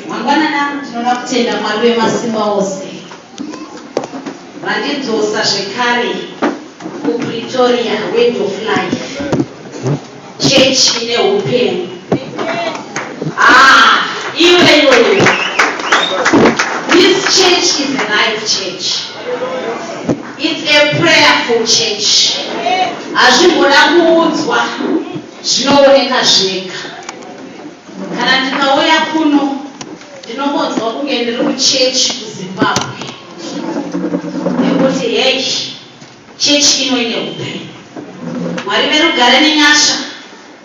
Mangwanani ano tinoda kutenda Mwari wemasimba ose vandidzosa zvekare kuPretoria Word of Life Church ine upenyu. Ah, iwe iwe iwe. This church is a life church. It's a prayerful church. Hazvimboda kuudzwa zvinooneka zvega. Kana ndikauya kuno ndinongonzwa kunge ndiri kuchechi kuZimbabwe nekuti hei chechi ino ine upenyu. Mwari verugare nenyasha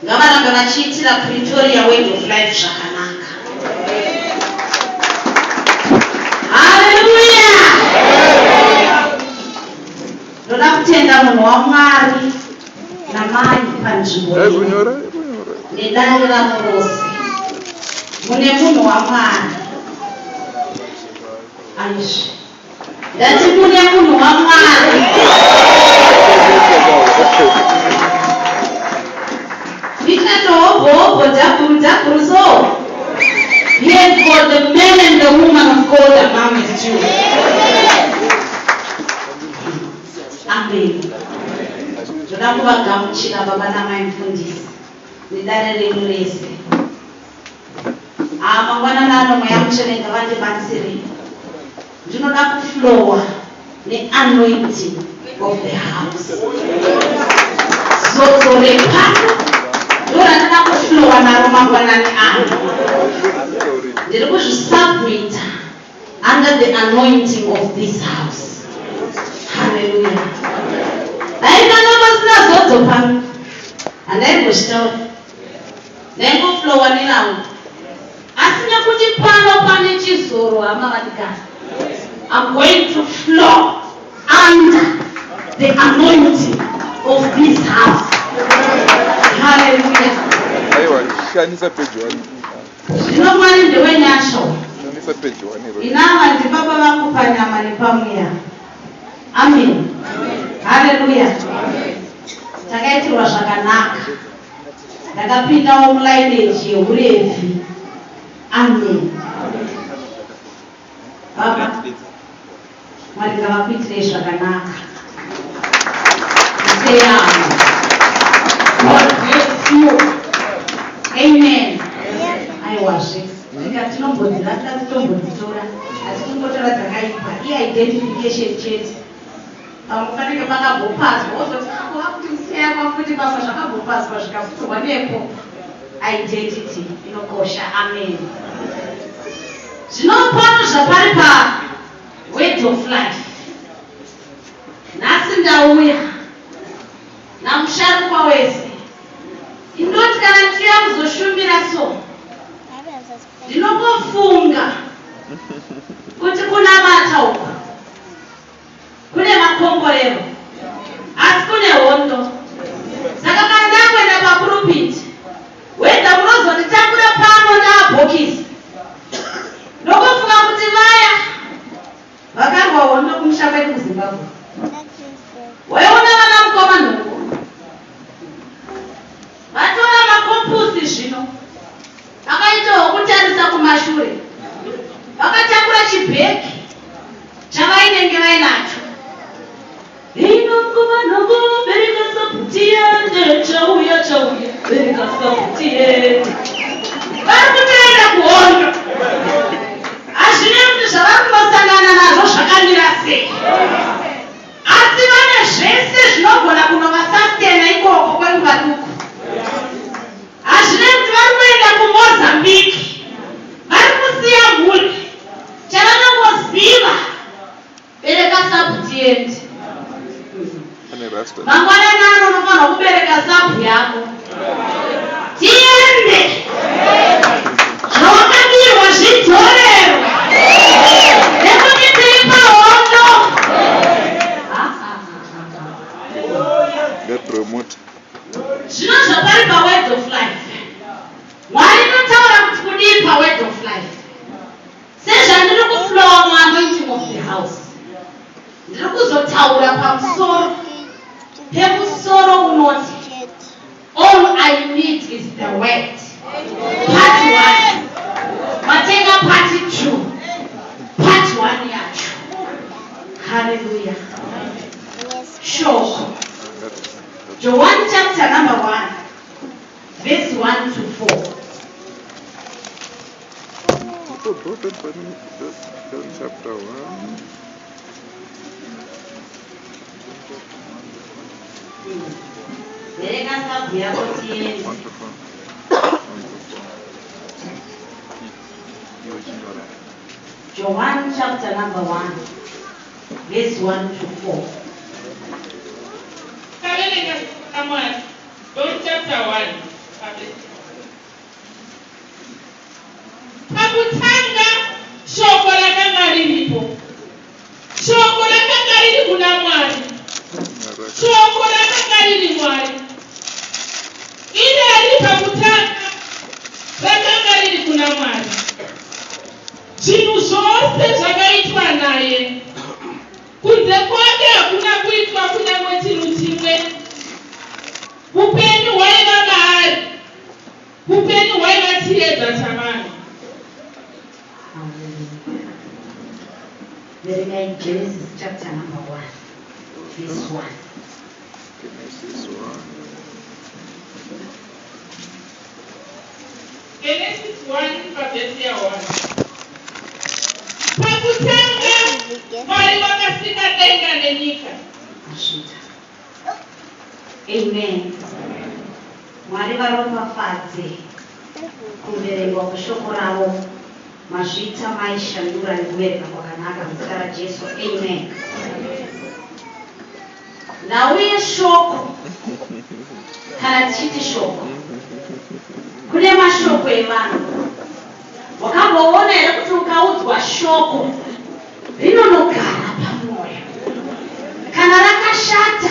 ngavarambe vachiitira Pretoria Word of Life zvakanaka. Haleluya! Ndoda kutenda munhu waMwari namai panzvimbo ino nedare ravo rose. Mune munhu waMwari. Aizvi. Ndati mune munhu waMwari. Ndichatohobho hobho dhakuru dhakuru so. He has got the man and the woman of God amongst you. Amen. Ndoda kuvagamuchira baba namai mufundisi nedare renyu rese. Ah, mangwanani ano mweya mutsvene ngavandibatsire. Ndinoda kuflowa neanointing of the house. Zodzo repano ndorandinoda kuflowa naro mangwanani ano. Ndiri kuzvisubmita under the anointing of this house. Hallelujah. Dai panga pasina zodzo pano, handaimbozvitaura. Ndaingoflowa nerangu. Asi nekuti pano pane chizoro hama vadikani. I'm going to flow under the anointing of this house. Hallelujah. Aiwa, shandisa page 1. Zvino Mwari ndewenyasha uyu. Shandisa page 1 iro. Inava ndibaba vangu panyama nepamweya. Amen. Hallelujah. Takaitirwa zvakanaka. Ndakapindawo mulineage yehuRevhi. Amen. Baba, Mwari ngavakuitirei zvakanaka. Seyamo. God bless you. Amen. Aiwazve. Tsika tinombodzirasa titombodzitora. Hatikungotora dzakaipa. I-identification chete. Pamwe panenge pakambopazwa wozoti ah wakuti museyamwa futi pamwe zvakambopazwa zvikapfuurwa nepo. Identity inokosha. Amen. Zvino pano zvapari pa Word of Life. Nhasi ndauya namusharukwa wese. Indoti kana ndichiuya kuzoshumira so ndinongofunga kuti kunamata uku Kune makomborero asi kune hondo. Saka kana ndakuenda papurupiti whether munozonditakura pano ndaabhokisi ndokufunga kuti vaya vakarwa hondo kumusha kwedu kuZimbabwe waiona vana mukoma nhongo vatora makopusi zvino vakaita hwokutarisa kumashure vakatakura chibhegi chavainenge vainacho. Hii John chapter number 1 verse 1 to 4. John chapter 1. Verenga sabhu yako tiende. 1 to 4. 1 to 4. Iwe chinyora. John chapter number 1 verse 1 to 4. Taverenga raMwari, John chapter 1 pavhesi. Pakutanga shoko rakanga riripo. Shoko rakanga riri kuna Mwari. Shoko rakanga riri Mwari. Iri riri pakutanga rakanga riri kuna Mwari. Zvinhu zvose zvakaitwa naye. Kunze kwake hakuna kuitwa kunyange chinhu chimwe. Upenyu hwaiva maari. Upenyu hwaiva chiedza chavanhu. Hallelujah. Verengai Genesis chapter number 1 verse 1. Genesis 1. Genesis 1 pavhesi ya1. Pakutanga Mwari wakasika denga nenyika. Masvita. Amen. Mwari varopafadze kuverengwa kweshoko ravo. Mazvita maishandura nekuverenga kwakanaka muzita raJesu. Amen. Nhau yeshoko, kana tichiti shoko, kune mashoko evanhu. Wakamboona here kuti ukaudzwa shoko rinonogara pamwoyo? Kana rakashata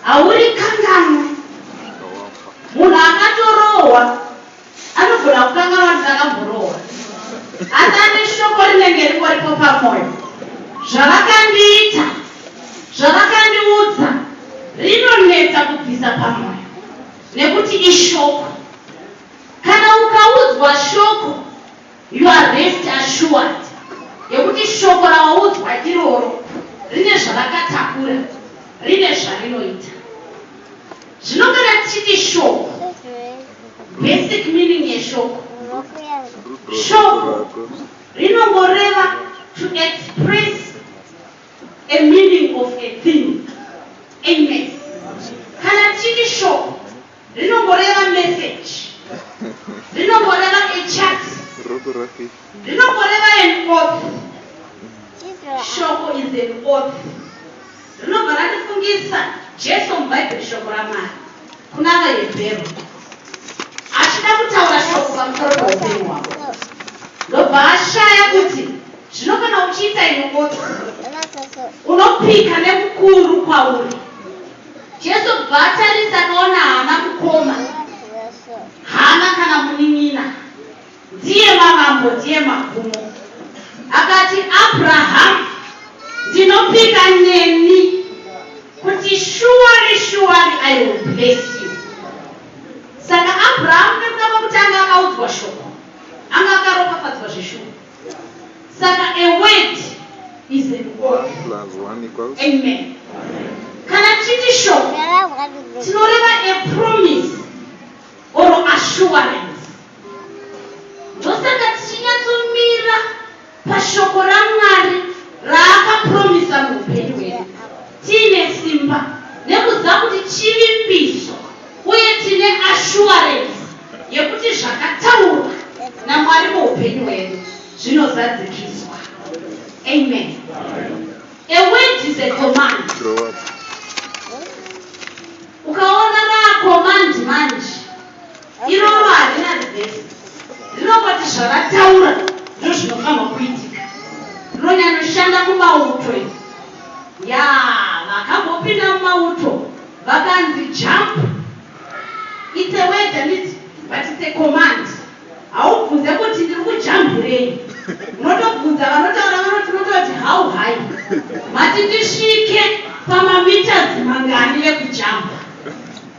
haurikanganwi. Munhu akatorohwa anogona kukanganwa kuti ndakamborohwa, asi ane shoko rinenge ringoripo pamwoyo. Zvavakandiita, zvavakandiudza, rinonetsa kubvisa pamwoyo nekuti ishoko. Kana ukaudzwa shoko, you are rest assured yekuti shoko rawaudzwa iroro rine zvarakatakura, rine zvarinoita. Zvino kana tichiti shoko, basic meaning yeshoko, shoko rinongoreva to express a meaning of a thing. Amen. Kana tichiti shoko, rinongoreva message, rinongoreva a chat, Roko rafi. Rinongoreva an oath. Shoko is an oath. Rinobva randifungisa Jesu muBhaibheri, shoko raMwari kuna vaHebheru, achida kutaura shoko pamusoro peupenyu hwavo, ndobva ashaya kuti zvino kana uchiita ino oath, unopika nemukuru kwauri. Jesu bva atarisa, akaona haana mukoma, haana kana munin'ina, ndiye mavambo, ndiye magumo. Akati, "Abrahamu, ndinopika nemi kuti surely, surely I will bless you." Saka Abrahamu, nekuda kwekuti anga akaudzwa shoko, anga akaropafadzwa zveshuwa. Saka a word is an oath. Plus 1 equals. Amen. Kana tichiti shoko, tinoreva a promise or assurance. Ndosaka tichinyatsomira pashoko raMwari raakapromisa muupenyu hwedu tiine simba, nekuziva kuti chivimbiso, uye tine assurance yekuti zvakataurwa naMwari muupenyu hwedu zvinozadzikiswa. Amen. A word is a command. Grow up. Ukaona raacommand manje, iroro harina reverse. Rinongoti zvavataura ndo zvinofanirwa kuitika. Rinonyanyoshanda kumauto iri. Ya, vakambopinda mumauto vakanzi, "Jump," it's a word, handiti? But it's a command. Haubvunze kuti ndiri kujambirei. Unotobvunza vanotaura, vanoti unototi, "How high? Mati ndisvike pamameters mangani ekujamba?"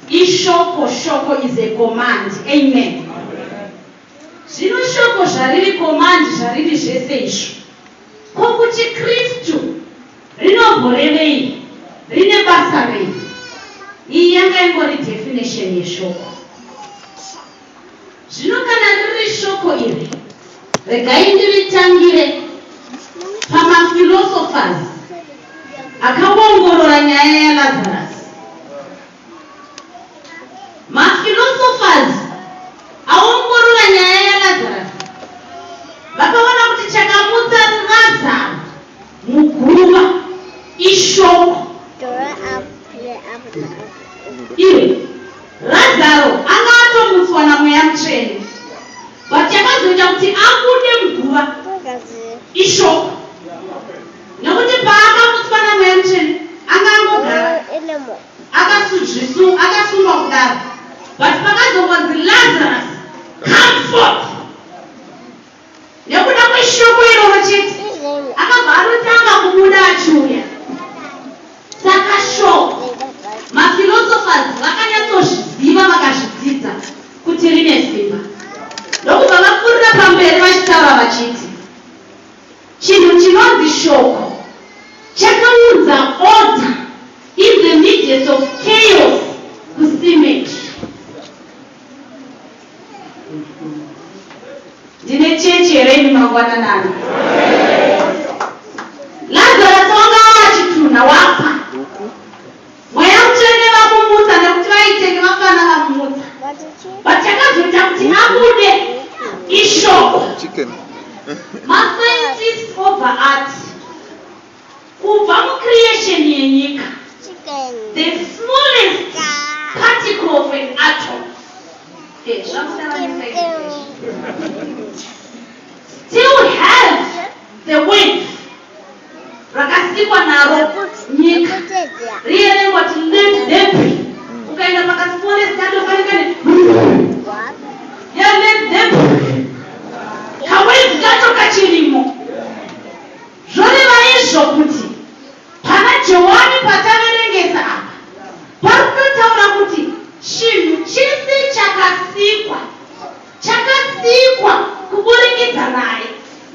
Ishoko. Shoko is a command. Amen. Zvino shoko zvariri command, zvariri zvese izvo, ko kuti Kristu rinomborevei? Rine basa rei? Iyi yanga ingori Definition yeshoko. Zvino kana riri shoko iri, regai ndiritangire pamaphilosophers akaongorora nyaya yaLazarus. Maphilosophers aongorora nyaya yaLazarus vakaona kuti chakamutsa Lazaro muguva ishoko. Iwe, Razaro anga atomutswa naMweya Mutsvene, but chakazoita kuti abude muguva ishoko. Nekuti paakamutswa naMweya Mutsvene, anga angogara akasungwa kudaro, but pakazongonzi Lazarus come forth, Nekuda kweshoko iroro chete, akabva anotanga kubuda achiuya. Saka shoko, maphilosophers vakanyatsozviziva vakazvidzidza kuti rine simba. Ndokubva vapfuurira pamberi vachitaura vachiti, Chinhu chinonzi shoko chakaunza order in the midst of chaos kucemetery. Ndine chechi here ini mangwanani ano? Lazarus wanga wachitunha wafa. Mweya Mutsvene vakumutsa nekuti vaitenge vafana vamumutsa. But chakazoita kuti abude ishoko. Chicken. Mascientists obva ati kubva mucreation yenyika, the smallest particle of an atom, zvakuda vane science, still have the width rakasikwa naro nyika rierengwa kuti let there be. Ukaenda pakasmallest atom kanenge ya let there be, kawedzi kacho kachirimo. Zvoreva izvo kuti pana Johani pataverengesa apa pari kutotaura kuti chinhu chese chakasikwa chakasikwa kuburikidza naye,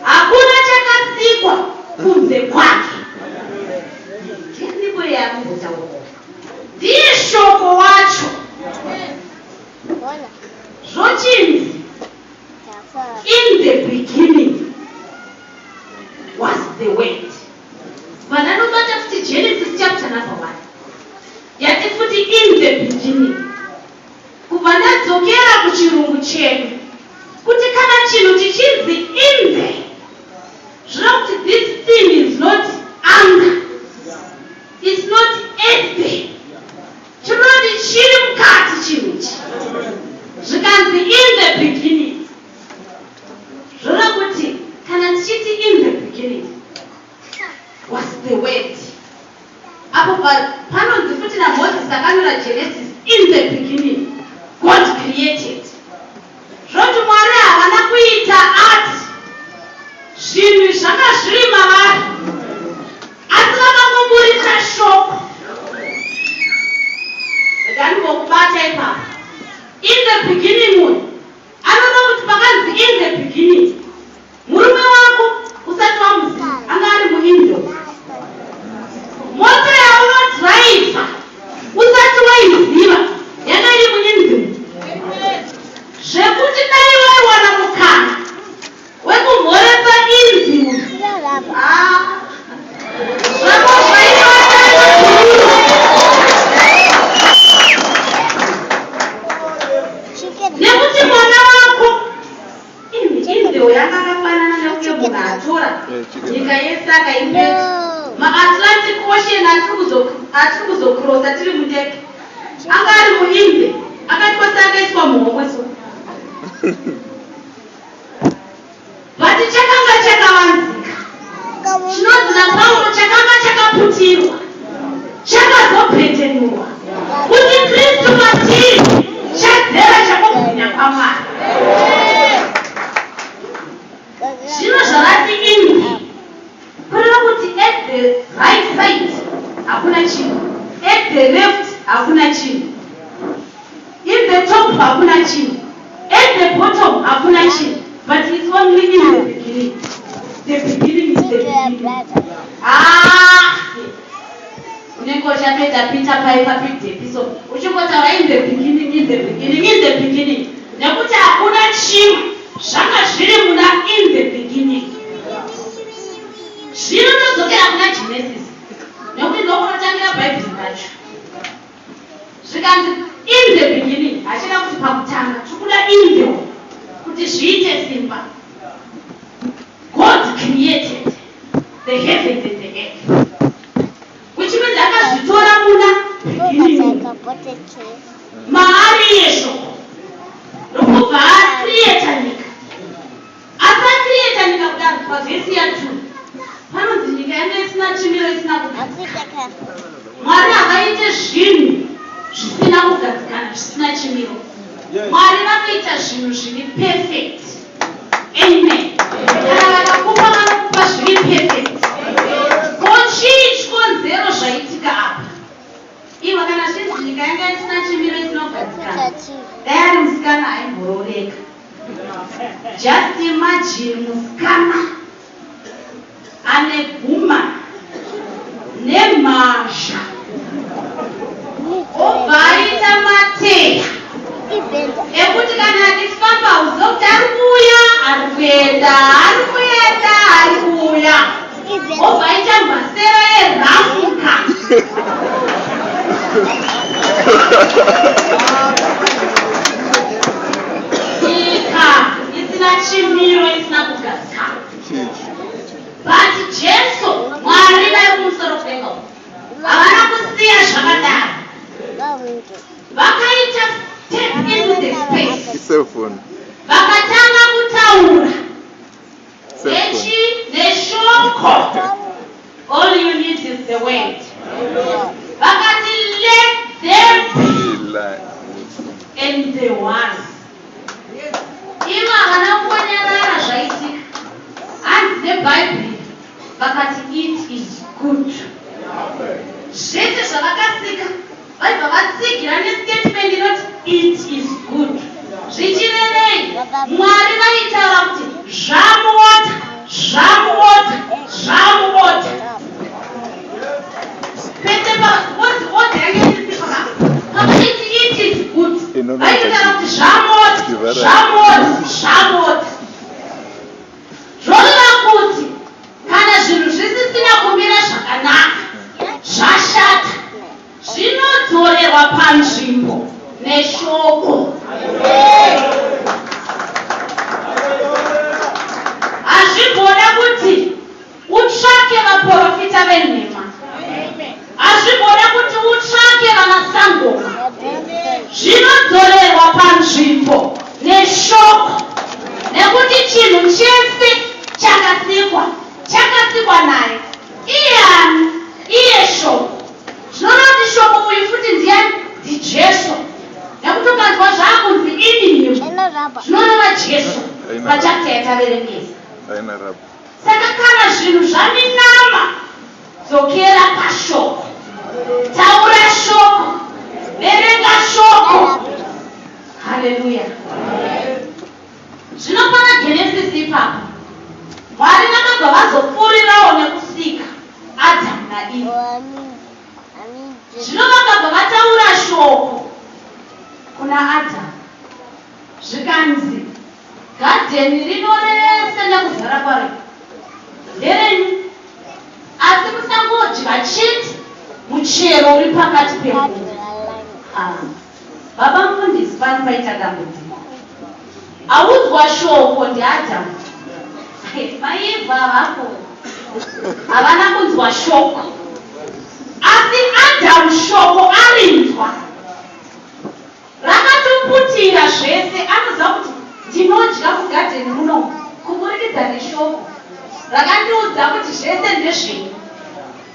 hakuna chakasikwa kunze kwake. Ndianiko iye akumbotaurwa? Ndiye Shoko wacho. Zvochinzi in the beginning was the Word. Vananobata futi Genesis chapter number 1 yati futi in the beginning. Kubva ndadzokera kuchirungu chedu kuti kana chinhu chichinzi in the, zvoreva kuti this thing is not under, it's not at the, chinoti chiri mukati chinhu ichi. Zvikanzi in the beginning, zvoreva kuti kana tichiti in the beginning was the Word, apo panonzi futi naMoses akanyora Genesis, in the beginning God created, zvoti Mwari havana kuita art, zvinhu zvanga zviri mavari, asi vakangoburitsa shoko. Rega ndimbokubata ipapo. In the beginning, uyu anoda kuti pakanzi in the beginning, murume wako usati wamuziva anga ari muindoor. Mota yaunodhiraivha usati waiziva yanga iri muindoor, zvekuti dai waiwana mukana wekumhoresa inzi uyu, ah, zvako zvaibata. Nekuti mwana wako inzeo yanga akafanana nekunge munhu atora nyika yese akaipeta maAtlantic Ocean atiri kuzokrosa tiri mundege, anga ari muinze, akaitwa seakaiswa muhomwe. So but chakanga chakavanzika, chinonzi naPauro chakanga chakaputirwa, chakazobhetenurwa kuti Kristu matiri chadzera chakubwinya kwaMwari. Zvino zvavati inzi, kureva kuti at the right side hakuna chinhu, at the left hakuna chinhu, in the top hakuna chinhu, at the bottom hakuna chinhu, but it's only in the beginning. The beginning is the beginning. Ah, unenge unenge uchatoita Peter Piper picked a piece of uchingotaura in the beginning, in the beginning, in the beginning, nekuti hakuna chimwe zvanga zviri muna in the beginning. Zvino todzokera kuna Genesis, nekuti ndokunotangira Bhaibheri racho. Zvikanzi in the beginning, hachida kuti pakutanga, tikuda in the kuti zviite simba. God created the heavens and the earth, which means akazvitora muna beginning maari iye shoko, ndokubva acreata nyika. Asi acreata nyika kudaro, pavhesi ya2 panonzi nyika yange isina chimiro, isina kugadzikana. Mwari havaite zvinhu zvisina kugadzikana, zvisina chimiro. Mwari vanoita zvinhu zviri perfect. Amen. Kana vakakupa, vanokupa zviri perfect. Ko chii chikonzero zvaitika apa? Iwa, kana zvinzi nyika yanga isina chimiro, isina kugadzikana, dai ari musikana aimbororeka. Just imagine musikana ane guma nemhazha, obva aita mateya ekuti kana achifamba uziva kuti ari kuuya, ari kuenda, ari kuenda, ari kuuya, obva aita mbasera yerafuka. Nyika isina chimiro, isina kugadzikana. But Jesu, Mwari vari kumusoro kudenga uko, havana kusiya zvakadaro. Vakaita step into the space. Cellphone. Vakatanga kutaura Cellphone. nechi neshoko. All you need is the word. Vakati, "Let there be," Light. and there was. Ivo havana kungonyarara zvaitika. Hanzi nebhaibheri vakati, "It is good." Zvese zvavakasika vaibva vatsigira nestatement inoti, "It is good." Zvichirevei? Mwari vaitaura kuti zvamuorder, zvamuorder, zvamuorder. Pese paozi order yange isisipo pavaiti, "It is good," vaitaura kuti zvamuorder, zvamuorder, zvamuorder. Zvoreva kuti kana zvinhu zvisisina kumira zvakanaka, zvashata, zvinodzorerwa panzvimbo neshoko. Hazvimboda kuti utsvake vaprofita venhema, hazvimboda kuti utsvake vanasangoma. Zvinodzorerwa panzvimbo neshoko, nekuti chinhu chese chakasikwa chakasikwa naye. Iye ani? Iye shoko. Zvinoreva kuti shoko uyu futi ndiani? NdiJesu, nekuti ukanzwa zvaakunzi inini, zvinoreva Jesu pachapter yataverengesa. Aina raba. Saka kana zvinhu zvaminama, dzokera pashoko, taura shoko, verenga shoko. Haleluya. Zvino pana Genesis ipapo, Mwari vakabva vazopfuurirawo nekusika Adhamu naEva. Zvino vakabva vataura shoko kuna Adhamu, zvikanzi, "Gadheni rino rese nekuzara kwaro nderenyu, asi musangodya chete muchero uri pakati pemunda." Ah, baba mufundisi, pano paita dambudziko. Audzwa shoko ndiAdhamu, maivha vapo havana kunzwa shoko, asi Adhamu shoko arinzwa, rakatoputira zvese. Anoziva kuti ndinodya mugadheni muno kuburikidza neshoko rakandiudza kuti zvese ndezvenyu.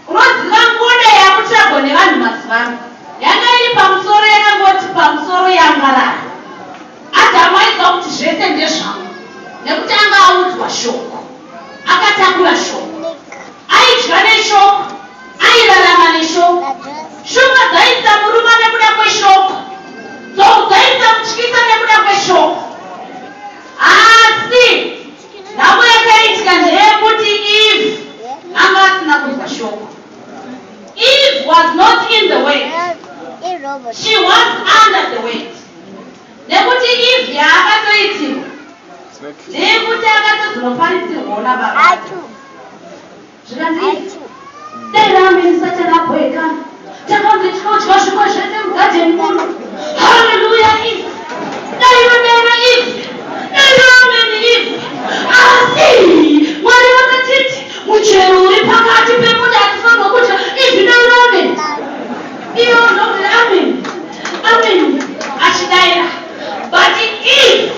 Unoziva ngoda yakutsvagwa nevanhu mazuva ano yanga iri pamusoro, yakangoti pamusoro yangarara. Adhamu aiziva kuti zvese ndezvangu nekuti anga audzwa shoko, akatakura shoko, aidya neshoko, airarama neshoko. Shumba dzaisamuruma nekuda kweshoko, nzou dzaisamutyisa nekuda kweshoko. Asi nhamo yakaitika ndeyekuti Eve anga asina kunzwa shoko. Eve was not nababa. Zvikanzi dai raameni Satani abhoekana. Takanzi tinodya zvimwe zvese mugadheni muno. Haleluya Eve. Dai vadaira Eve. Dai raameni Eve. Asi Mwari vakatiti muchero uri pakati pemunda hatifanirwa kudya. Eve dai raameni. Iye ndokuti amen. Amen. Achidaira. But Eve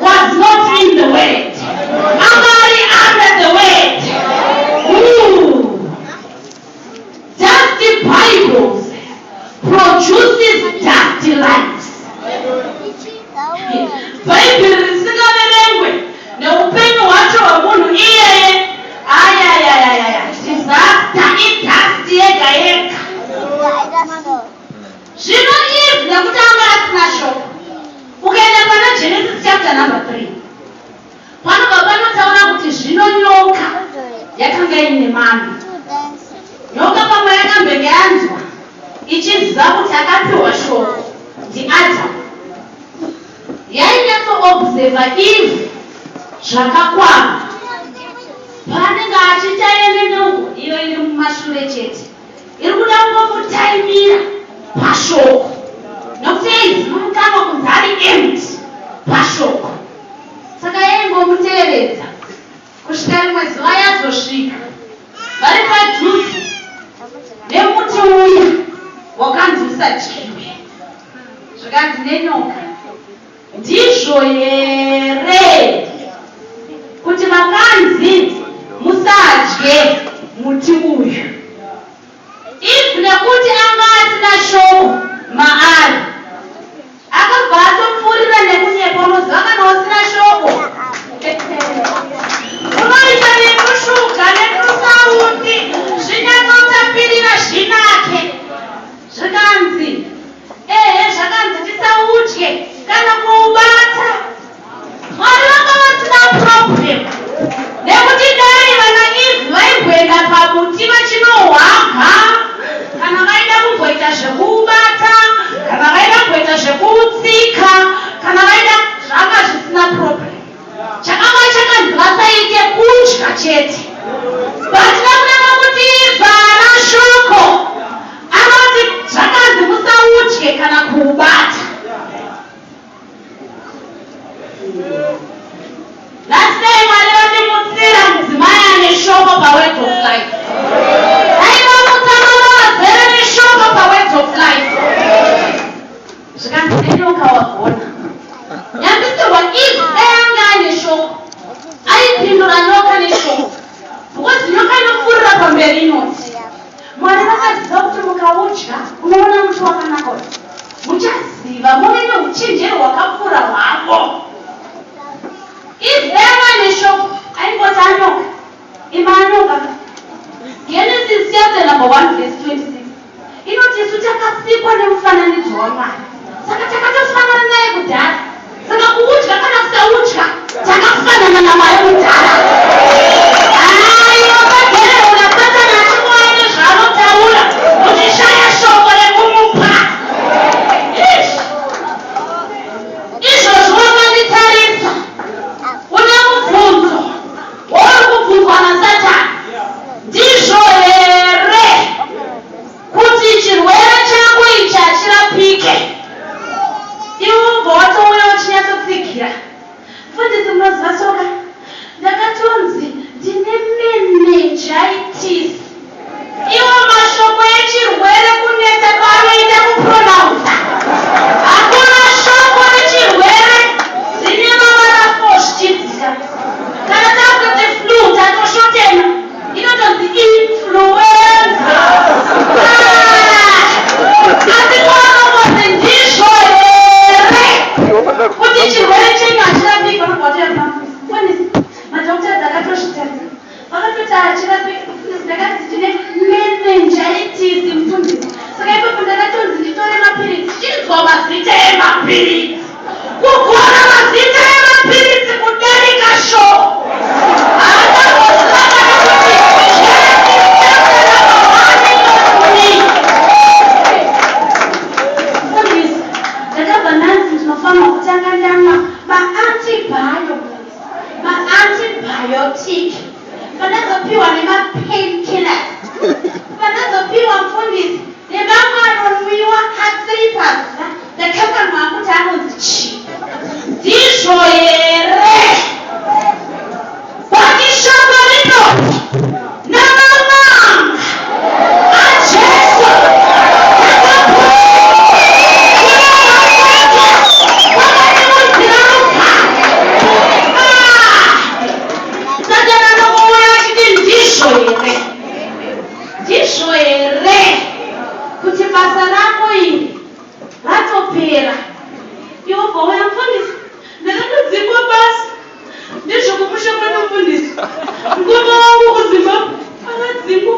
was not in the word. Anga ari under the word. Ooh. Dusty Bibles produces dusty lives. Bhaibheri risingaverengwe neupenyu hwacho hwemunhu iyeye, ayayayaya, disaster, idust yega yega. Zvino Eve nekuti anga asina shoko, ukaenda pana Genesis chapter number 3, panobva panotaura kuti zvino nyoka yakanga ine mano. Nyoka pamwe yakambenge yanzwa ichiziva kuti akapiwa shoko ndiAdhamu. Yainyatsoobserva Eve zvakakwana. Paanenge achiita ende neuko, iyo iri mumashure chete. Iri kuda kungomutaimira pashoko. Nokuti yaiziva mukanwa kunzi ari empty pashoko. Saka yaingomuteeredza kusvika rimwe zuva yazosvika vari padhuze nemuti uya wakanzi usadyiwe. Zvikanzi nenyoka, ndizvo here kuti makanzi musadye muti uyu? Eve nekuti anga asina shoko maari, akabva atopfuurira nekunyepa. Unoziva kana usina shoko, unoita netushuga netusauti zvinyatsotapirira zvinake. Zvikanzi, ehe, zvakanzi tisaudye kana kuubata. Mwari vanga vasina problem nekuti dai vana Eve vaimboenda pamuti vachinohwaga, kana vaida kumboita zvekuubata, kana vaida kumboita zvekuutsika, kana vaida, zvanga zvisina problem. Chakanga chakanzi vasaite kudya chete. But nekuda kwekuti Eve haana shoko, anoti zvakanzi musaudye kana kuubata. Nhasi dai Mwari vandimutsira mudzimai ane shoko paWord of Life. Dai vamutsa mama vazere neshoko paWord of Life. Zvikanzi nenyoka wagona. Nyambisirwa Eve dai anga ane shoko, aipindura nyoka neshoko. Because nyoka inopfuurira pamberi inoti, Mwari vakaziva kuti mukaudya unoona muti wakanaka uyu, muchaziva muve neuchenjeri hwakapfuura hwavo. Eve dai anga ane shoko, aingoti anyoka, ima anyoka. Genesis chapter number 1 verse 26 inoti isu takasikwa nemufananidzo waMwari, saka takatofanana naye kudhara. Saka kuudya kana kusaudya takafanana naMwari kudhara. Aiwa, pagerera Satani achingova nezvaanotaura, uchishaya shoko rekumupa. Ish. Izvozvo wakanditarisa, une mubvunzo wauri kubvunzwa naSatani. Ndizvo here kuti chirwere chako ichi hachirapike? Iwe wobva watouya uchinyatsotsigira. Mufundisi, munoziva soka, ndakatonzwa maantibiotic, pandazopiwa nemapain killers, pandazopiwa mufundisi nemamwe anonwiwa ka3 pazuva. Ndakakanwa kuti anonzi chii? Ndizvo here? But shoko rinoti namamanga aJesu kwakatimudzira rugare. Satani anokuuya achiti, ndizvo here? Ndizvo here kuti basa rako iri ratopera? Iwe ubva uya, mufundisi, ndakatodzingwa basa. Ndizvo kumusha kwedu, mufundisi, mukoma wangu kuZimbabwe akadzingwa,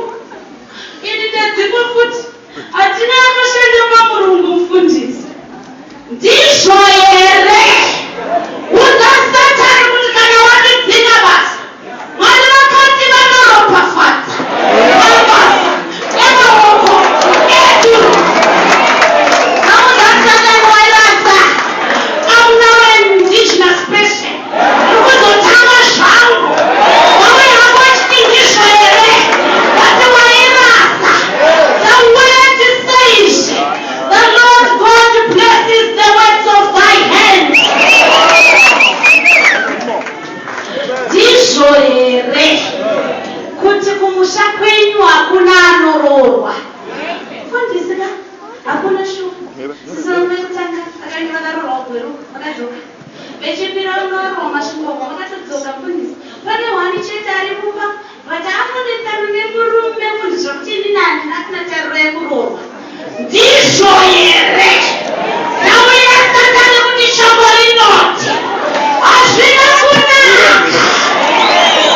ini ndadzingwa futi, hatina anoshanda pamurungu. Mufundisi, ndizvo here? Udza Satani kuti kana wandidzinga basa, Mwari vakati vanoropafadza mabasa emaoko edu. Vaudza Satani, wairasa, I'm now an indigenous person, ndikuzotanga zvangu. Wauya hako achiti ndizvo here, but wairasa. The word says the Lord God blesses the works of thy hands. Ndizvo here kuti kumusha kwenyu hakuna anoroorwa? Mufundisi ka, hakuna shuwa. Sisi vangu vekutanga vakange vakaroorwa Gweru, vakadzoka. Vechipiri vanoroorwa Masvingo, vakatodzoka. Mufundisi, pane hwani chete ari kupa, but afonetsana nemurume, mufundisi, zvakuti inini handina kuna tariro yekuroorwa. Ndizvo here? Ndauya Satani kuti shoko rinoti hazvina kunaka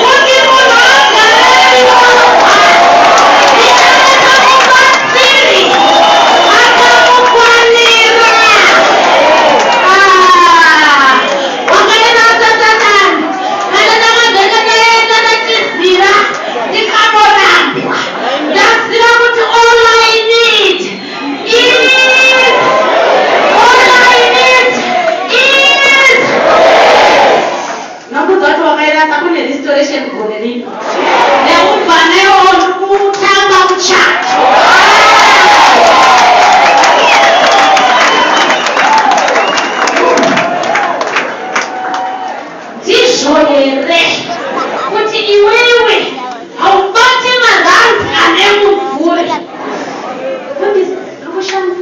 kuti munhu agare oga, ndichaita mubatsiri akamukwanira. Wakairasa Satani. Kana ndakadzoka, ndaenda ndachizira, ndikanorambwa, ndaziva kuti all I need is nokudza kuti wakairasa, kune restoration gore rino neubva newo kutanga muchato. Ndizvo here kuti iwewe haubati maranzi ane mumvuri? Mufundisi, ndiri kushanda,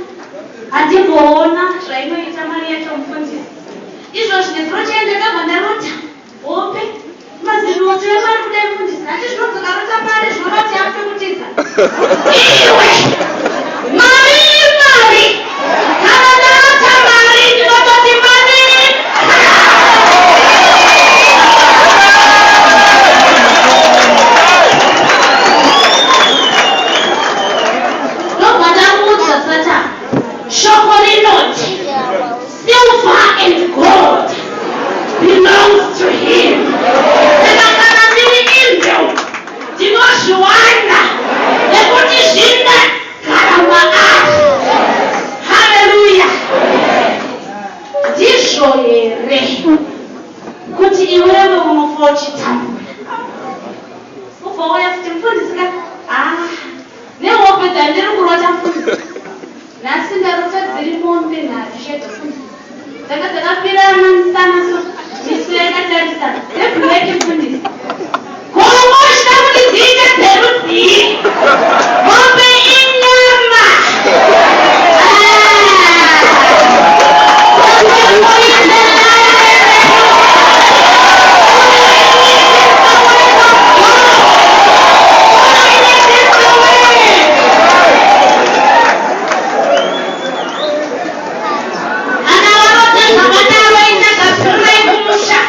handimboona zvainoita mari yacho. Mufundisi, izvozvi nezuro chai ndakabva ndarota hope, maziroto emari kudai. Mufundisi, hati zvinodzoka rota mari zvinovati yakutokutiza iwe. Mari, mari, kana ndarota mari ndinototi mari. Ndobva ndamuudza Satani, shoko rinoti silver and gold belongs to him. Saka kana ndiri imbeu, ndinozviwana nekuti zvinogara maari. Haleluya! Ndizvo here kuti iwewe unofa uchitambura? Ubva uya futi, mufundisi ka, ah, nehope dzandiri kurota, mufundisi, nhasi ndarota dziri mombe nhatu chete, mufundisi, dzanga dzakapirana musana, so miso yakatarisana, dzeblack. Mufundisi, gomo chida kuti dziite dzerudzii? Mombe inyama. Ah! The devil is a liar. The word of God. It is the word. Kana warota zvakadaro, ita kumusha,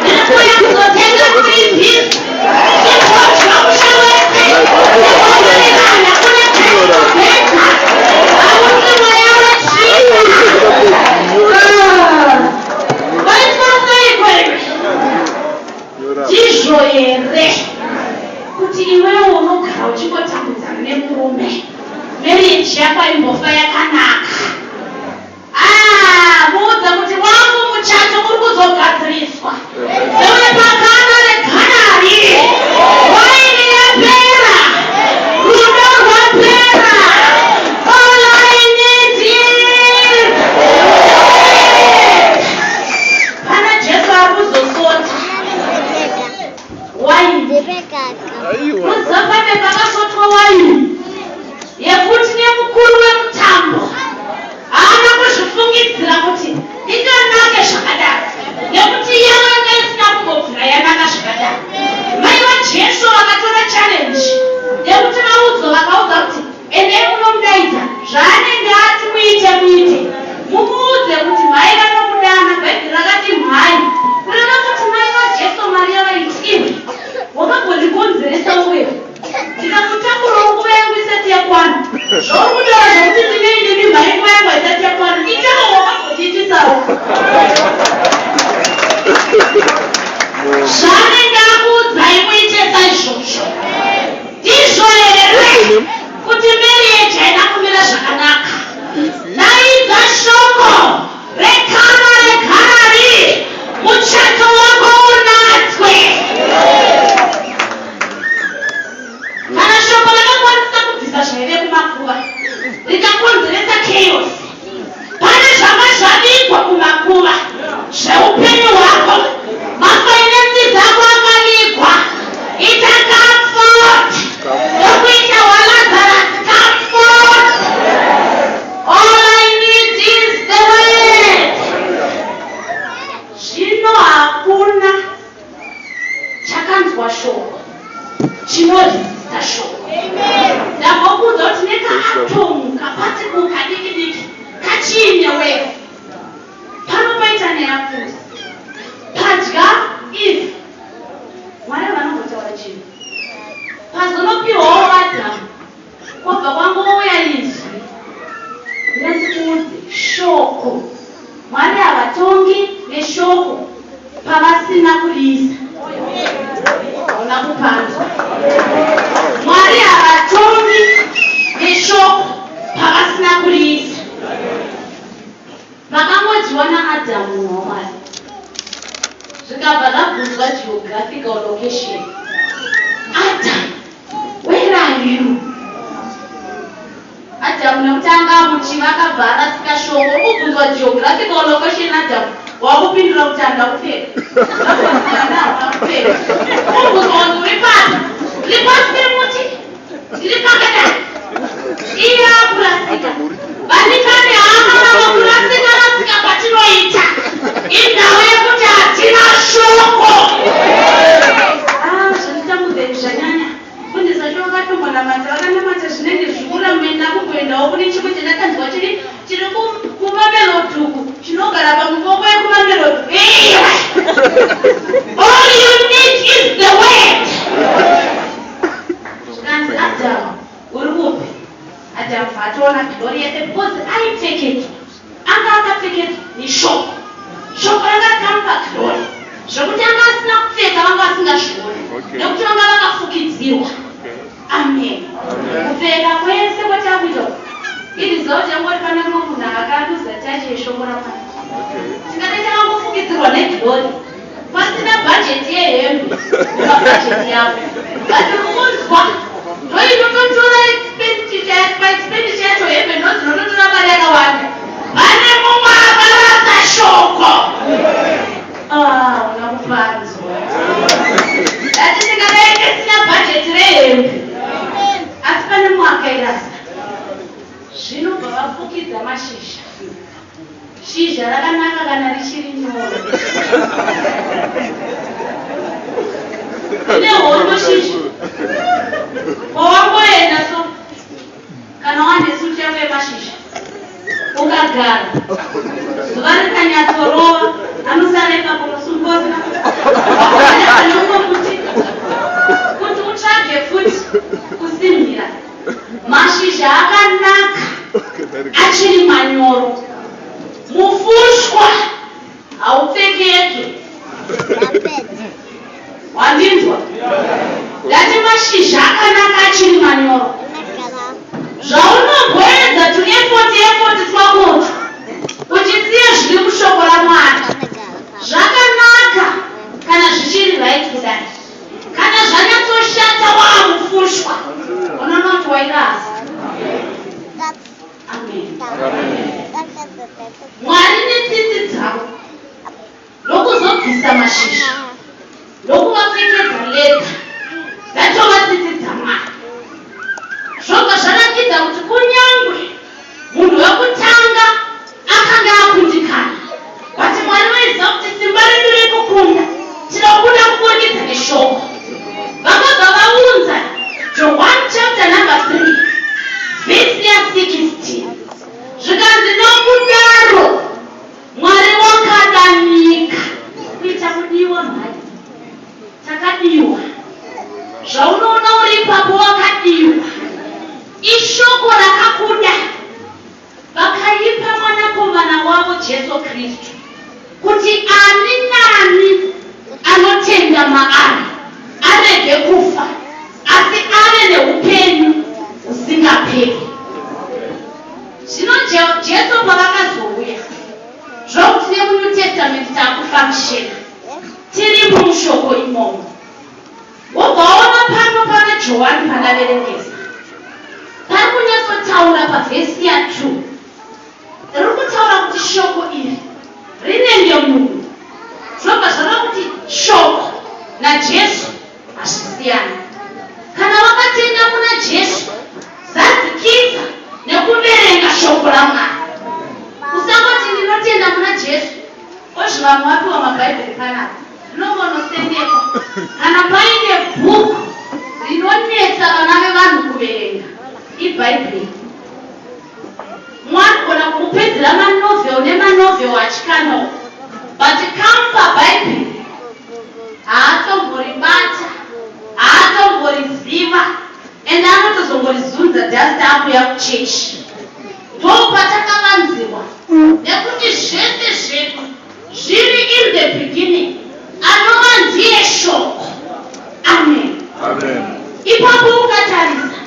ndiri kuuya kuzotenga kuripisa chigodya musha wese negomarevana kune bheka hausi mweya wetsvina. Waitwa sei kwewe? Ndizvo here kuti iwewe unogara uchingotambudzana nemurume, marriage yako aimbofa yakanaka? Ah, muudza kuti wangu muchato uri kuzogadziriswa sewe pakana reganari. Aiwa. Muziva pane pakasotwa waini yekuti nemukuru wemutambo haana kuzvifungidzira kuti inganake zvakadaro nekuti yavo yanga isina kumbobvira yanaka zvakadaro. Mai vaJesu vakatora challenge yekuti vaudzwa vakaudza kuti endai munomudaidza zvaanenge ati muite muite mumuudze kuti mhai vanokudana. Bhaibheri rakati mhai kureva kuti mai vaJesu Mariya vaiti iwe wakambondikonzeresa uwe ndikakutakurawo nguva yangu isati yakwana zvauri kutaura zvokuti ndinei nemi mhai nguva yangu haisati yakwana itawo wakambondiitisawo zvaanenge akuudzai muite saizvozvo. Ndizvo here kuti marriage haina kumira zvakanaka? Daidza shoko rekama regarari muchato wako unatswe. Kana shoko rakakwanisa kubvisa zvaive kumakuva rikakonzeresa chaos, pane zvanga zvavigwa kumakuva zveupenyu hwako, mafinances ako akavigwa. Ita comfort ndokuita waLazarus comfort. All I need is the word. Zvino hakuna chakanzwa shoko chinoresista shoko. Ndambokuudza kuti nekaatomu kaparticle kadiki diki kachiine wave pano paita neapfuta padya Eve. Mwari vanombotaura chinhu pazonopiwawo Adhamu kwobva kwangouya izwi. Ndikuudze shoko, Mwari havatongi neshoko pavasina kuriisa. Hauna kupanzwa. Mwari havatongi neshoko pavasina kuriisa. Pakangodyiwa naAdhamu munhu waMwari, zvikabva zvabvunzwa geographical location. Adam, where are you? Adhamu nekuti anga amuchiva akabva arasika shoko. Uri kubvunzwa geographical location Adhamu, wakupindura kuti handina kupfeka. Zvabvunzwa hauna kupfeka. Kubvunzwa kunzi uri papi? Ndiri pasi pemuti. Ndiri pakadai. Iye akurasika. Vadikani hama vava kurasika rasika kwatinoita. Inhau yekuti hatina shoko. Ah, zvanditambudza izvi zvanyanya. Mufundisi vacho vakatombonamata, vakanamata zvinenge zvikuramba ndakumboendawo kune chimwe chandakanzwa chiri chiri kuMamelodi uku chinogara pamupoko yekuMamelodi. Iwe! All you need is the word. Zvikanzi Adamu uri kupi? Adamu atoona glory yese because aipfekedzwa. Anga akapfekedzwa neshoko. Shoko ranga rakamupa glory. Zvekuti anga asina kupfeka vanga vasingazvioni. Nekuti vanga vakafukidzirwa. Amen. Kupfeka kwese kwatakuita uku. Iresult yangori pane mumwe munhu akaluza touch yeshoko raMwari. Tingadai takangofukidzirwa neglory. Pasina bhajeti yehembe mumabhajeti yavo. But kunzwa ndoinototora expenditure yacho hembe ndodzinototora mari yakawanda. Pane mumwe akarasa shoko. Ah, una kupanzwa. Ndati tingadai tisina bhajeti rehembe. Asi pane mumwe akairasa. Zvinobva vafukidza mashizha. Shizha rakanaka kana richiri nyoro. Rine hondo shizha. Kwawangoenda so kana wane suti yako yemashizha ukagara zuva rikanyatsorova anosara ipapo musungwa usina pane umwe muti kuti utsvage futi kusimhira mashizha akanaka achiri manyoro. Mufushwa haupfekedzwe. Wandinzwa? Ndati mashizha akanaka achiri manyoro. Zvaunogoedza tueffort effort twakotu uchisiya zviri mushoko raMwari zvakanaka kana zvichiri right kudai. Kana zvanyatsoshata waamufushwa unoona kuti wairasa. Amen. Mwari netsitsi dzavo nokuzobvisa mashizha nokuvapfekedza leather. Zvaunoona uri ipapo wakadiwa. Ishoko rakakuda. Vakaipa Mwanakomana wavo Jesu Kristu, kuti ani naani anotenda maari arege kufa, asi ave neupenyu husingaperi. Zvino Jesu pavakazouya, zvokuti nemuNew Testament takufunctiona, tirimo mushoko imomo. Wobva waona pano pana Johani pandaverengesa, pari kunyatsotaura pavhesi ya 2, riri kutaura kuti shoko iri rinenge munhu. Zvinobva zvareva kuti shoko naJesu hazvisiyani. Kana wakatenda muna Jesu, zadzikisa nekuverenga shoko raMwari. Usangoti ndinotenda muna Jesu, ozvi vamwe vapiwa mabhaibheri panapa. Rinongonosendekwa kana paine bhuku rinonetsa vana vevanhu kuverenga, iBhaibheri. Mumwe anogona kumupedzera manovel nemanovel achikanawo, but come paBhaibheri haatomboribata, haatomboriziva, and anotozongorizunza dust akuuya kuchechi. Ndopatakavanzirwa nekuti zvese zvedu Zviri in the beginning anova ndiye shoko. Amen. Amen. Ipapo ukatarisa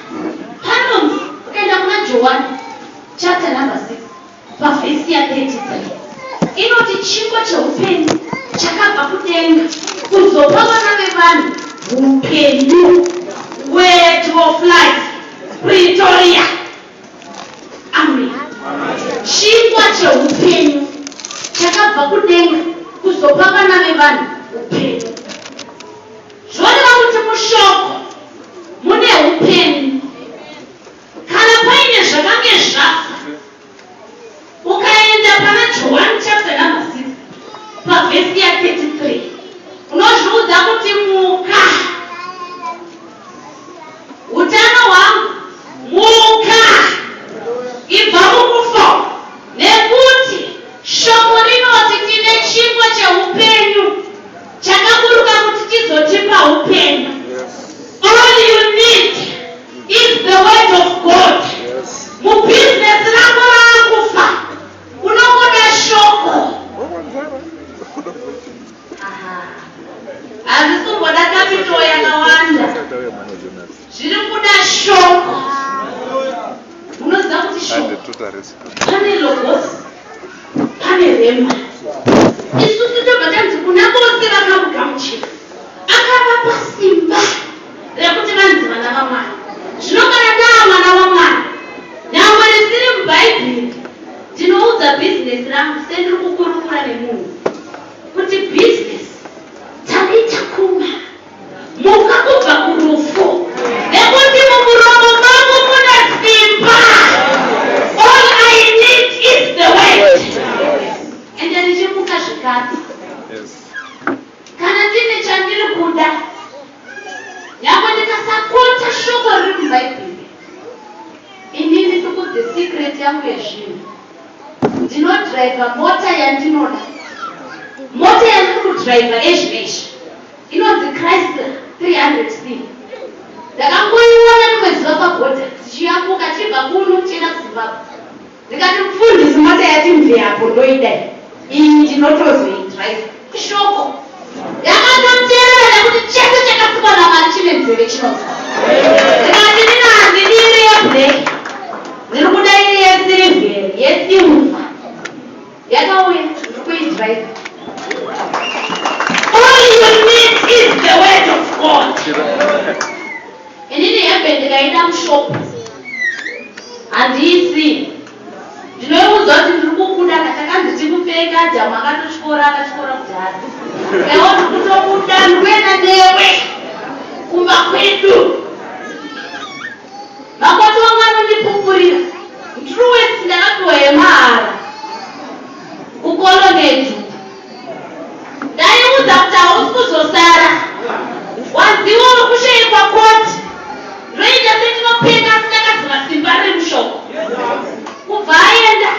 panonzi ukaenda kuna Johani chapter number 6 pavhesi ya 33 inoti chingwa cheupenyu chakabva kudenga kuzopa vana vevanhu upenyu. Word of life Pretoria. Amen. Chingwa cheupenyu chakabva kudenga kuzopa vana vevanhu upenyu. Zvoreva kuti mushoko mune upenyu. Kana paine zvakange zvafa, ukaenda pana Johani chapter number 6 pavhesi ya 33 unozviudza kuti muka. Utano hwangu muka! Ibva mukufa umu, nekuti Shoko rinoti tine chingwa cheupenyu chakaburuka kuti chizotipa upenyu. All you need is the word of God. Mubusiness rako raakufa, unongoda Shoko. Hazvisi kumboda capital yakawanda. Zviri kuda shoko. Munoziva kuti shoko pane logos, pane rema. Isusu tobva tanzi kuna vose vakamugamuchira akavapa simba rekuti vanzi vana vaMwari. Zvino kana ndaa mwana waMwari, nyangwe risiri muBhaibheri, ndinoudza bhizinesi rangu sendiri kukurukura nemunhu kuti business Talita kuma, muka kubva kurufu nekuti mumuromo mangu mune simba. All I need is the word. Ende richimuka zvikadzi. Kana ndine chandiri kuda, nyangwe ndikasakota shoko riri muBhaibheri, inini ndikudze secret yangu yezvinhu. Ndinodriver mota yandinoda. Mota yandiri kudriver ezvinezvi inonzi Chrysler 300C. Ndakangoiona rimwe zuva pabhodha tichiyambuka tichibva kuno tichienda kuZimbabwe. Ndikati mufundisi mota yati mve apo ndoida iyi. Iyi ndinotozoidriver. Shoko yakatoteerera nekuti chese chakasikwa naMwari chine nzeve chinonzwa. Ndikati nina handidi iri yeblack. Ndiri kuda iri yesirivheri, yesilver. Yakauya, ndiri kuidriver. All you need is the word of God. Inini hembe ndikaenda mushop handiisii ndinoiudzwa kuti ndiri kukuda ka takanzi tikupfeka Adhamu akatotyora akatyora kudhara ewo ndiri kutokuda ndikuenda newe kumba kwedu makoti wangu anondipupurira ndruwesi ndakapiwa yemahara kukolonedhu Ndaiudza kuti hausi kuzosara. Wanziwo uri kushaikwa koti. Ndoita sendinopenga asi ndakaziva simba riri mushoko. Kubva aenda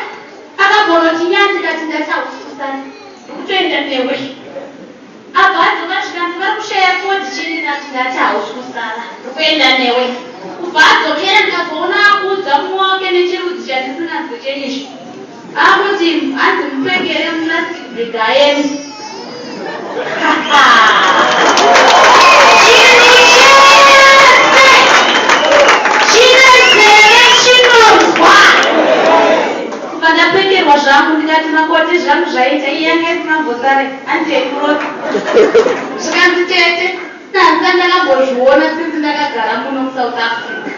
akambonoti nya ndikati ndati hausi kusara. Ndikutoenda newe. Abva adzoka zvikanzi vari kushaya koti chii ndikati ndati hausi kusara. Kuenda newe. Kubva adzokera ndikazoona akuudza mumwe wake nechirudzi chandisinganzwe chenyizvo. Akuti hanzi mupfekere muplastic bag aende. Chinhu chese chine nzeve chinonzwa. Kubva ndapfekerwa zvangu ndikati makoti zvangu zvaita iye yanga isina kumbosare hanzi yekurota. Zvikanzi tete Handisati ndakambozviona since ndakagara muno muSouth Africa.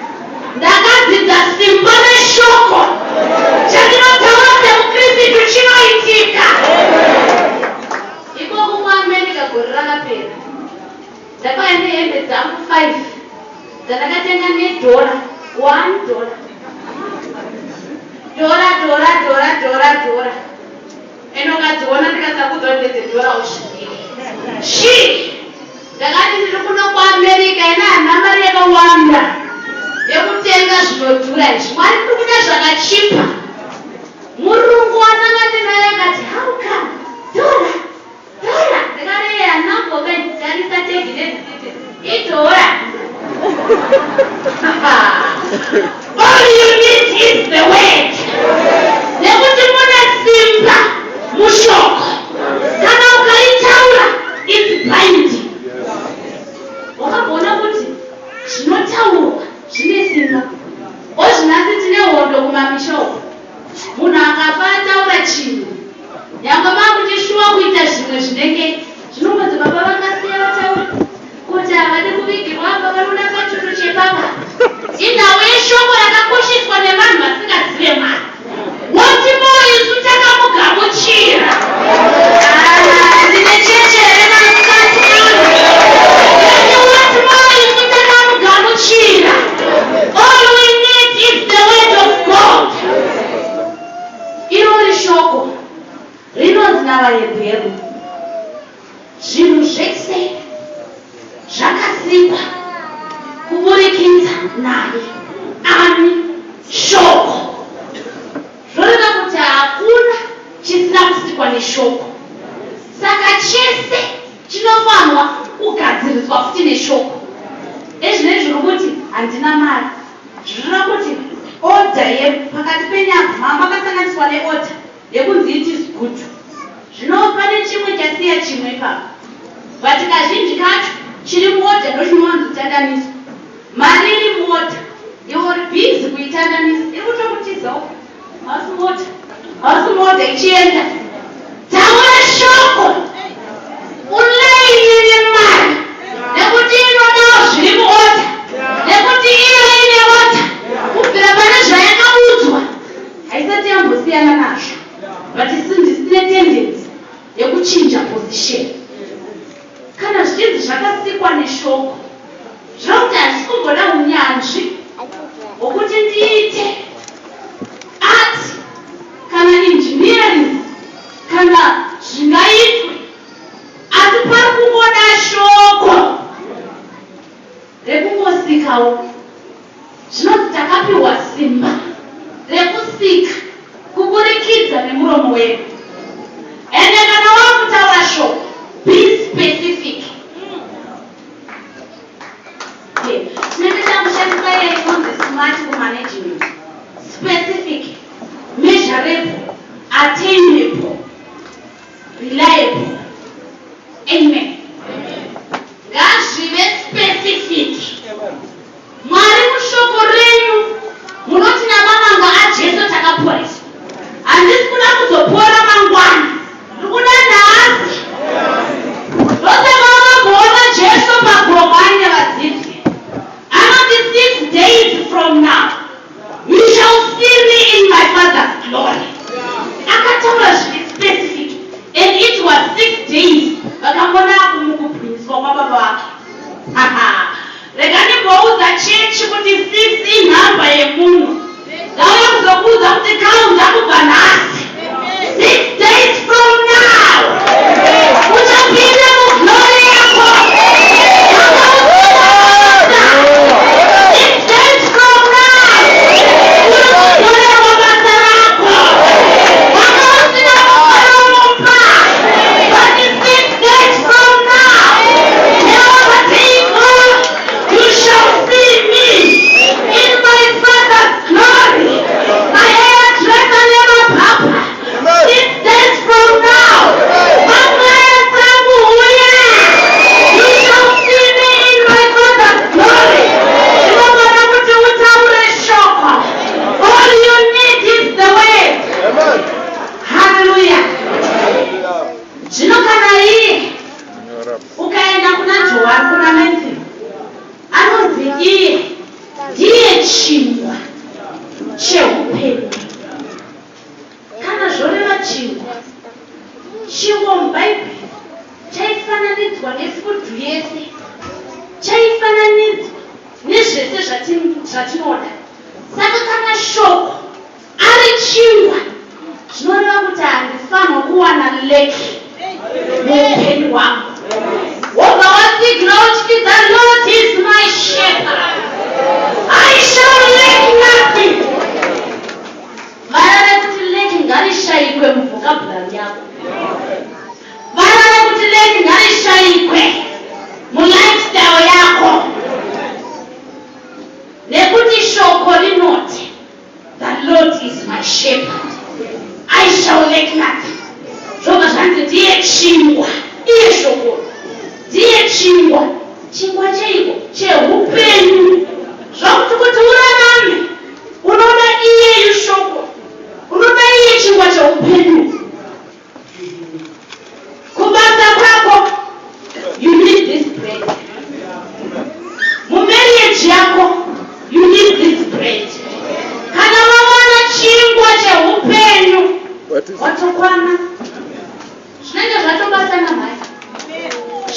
Ndakadzidza simba reshoko. Chandinotaura semuKristu chinoitika. Ikoko kuAmerica gore rakapera ndakauya nehembe dzangu 5 dzandakatenga nedhora, $1. Dhora, dhora, dhora, dhora, dhora. Ende ukadziona ndikasakuudza kuti ndedzedhora usvikire. Shii! Ndakati ndiri kuno kuAmerica ine handina mari yakawanda yekutenga zvinodhura izvi. Mwari ndiri kuda zvakachipa. Murungu wandanga ndinaye akati how come? Dhora! Dhora! Ndikati iye handina kumbotarisa tegi nerisiti. Idhora! All you need is the word. Nekuti mune simba mushoko. Kana ukaritaura, it's binding. Wakamboona kuti zvinotaurwa zvine simba. Ozvinhasi tine hondo kumamisha uko. Munhu akafa ataura chinhu, nyangwe makuchishuwa kuita zvimwe zvinenge zvinongonzi baba vakasiya vataura kuti havadi kuvigirwa apa vanoda pachutu chepapa. Inhau yeshoko rakakosheswa nevanhu vasingazive Mwari. Woti more isu takamugamuchira. Ah, ndine cheche here masikati ano? Ndati what more isu takamugamuchira. All we need is the word of God. Irori shoko rinonzi navaHebheru zvinhu zvese zvakasikwa kuburikidza naye. Ani? Shoko. Zvoreva kuti hakuna chisina kusikwa neshoko. Saka chese chinofanwa kugadziriswa futi neshoko. Ezvinezvi uri kuti handina mari. Zvinoreva kuti order ye pakati penyama mama makasanganiswa neorder yekunzi it is good. Zvino pane chimwe chasiya chimwe ipapo. But kazhinji kacho chiri muorder ndochinowanzotandaniswa. Mari iri muorder iwe uri busy kuitandanisa iri kutokutiza uko. Hausi muorder. Hausi muorder ichienda. Taura shoko ulaine nemari nekuti inodawo zviri muorder nekuti iyo ine order kubvira pane zvayakaudzwa haisati yambosiyana nazvo but isu ndisine tendency yekuchinja position. Kana zvichinzi zvakasikwa neshoko, zvireva kuti handisi kumboda unyanzvi hwokuti ndiite art kana engineering kana zvingaitwe, asi pari kungoda shoko rekungosikawo. Zvinonzi takapiwa simba rekusika kuburikidza nemuromo wedu. Ende kana wakutaura shoko, be specific. Tinenge takushandisa iya inonzi smart kumanagement. Specific, measurable, attainable, reliable. Amen. Ngazvive specific. Mwari mushoko renyu munoti namavanga aJesu takaporeswa. Handisi kuda kuzopora mangwana. Ndikuda nhasi. Ndosaka wakamboona Jesu pagomo aine vadzidzi. Anoti 6 days from now you shall see me in my father's glory. Akataura zviri specific and it was 6 days vakamona kumukubwinyiswa kwababa vake. Rega ndimboudza chechi kuti 6 inhamba yemunhu. Ndauya kuzokuudza kuti kaunda kubva nhasi. 6 days from now uchapinda muglory yako. 6 days from now uri kudzorerwa basa rako. Wanga usina mufaro mumba. But 6 days from now, Jehovah God, you shall see Zvanzi iye ndiye chingwa cheupenyu. Kana zvoreva chingwa, chingwa muBhaibheri chaifananidzwa nefudhu yese, chaifananidzwa nezvese zvatinoda. Saka kana shoko ari chingwa, zvinoreva kuti handifanirwa kuwana lack muupenyu hwangu. Wobva watsigira uchikwidza, "Lord is my shepherd, I shall lack nothing." Vara rekuti lack ngarishayikwe muvocabulary yako. Vara rekuti lack ngarishayikwe mulifestyle yako, nekuti shoko rinoti, "The Lord is my shepherd, I shall lack nothing." Zvobva zvanzi ndiye chingwa. Iye shoko ndiye chingwa. Chingwa cheiko? Cheupenyu. Zvakuti kuti urarame unoda iyeyu shoko, unoda iye chingwa cheupenyu. Kubasa kwako you need this bread, mumarriage yako you need this bread. Kana wawana chingwa cheupenyu, What is it? watokwana. Zvinenge zvatobatana, mhai,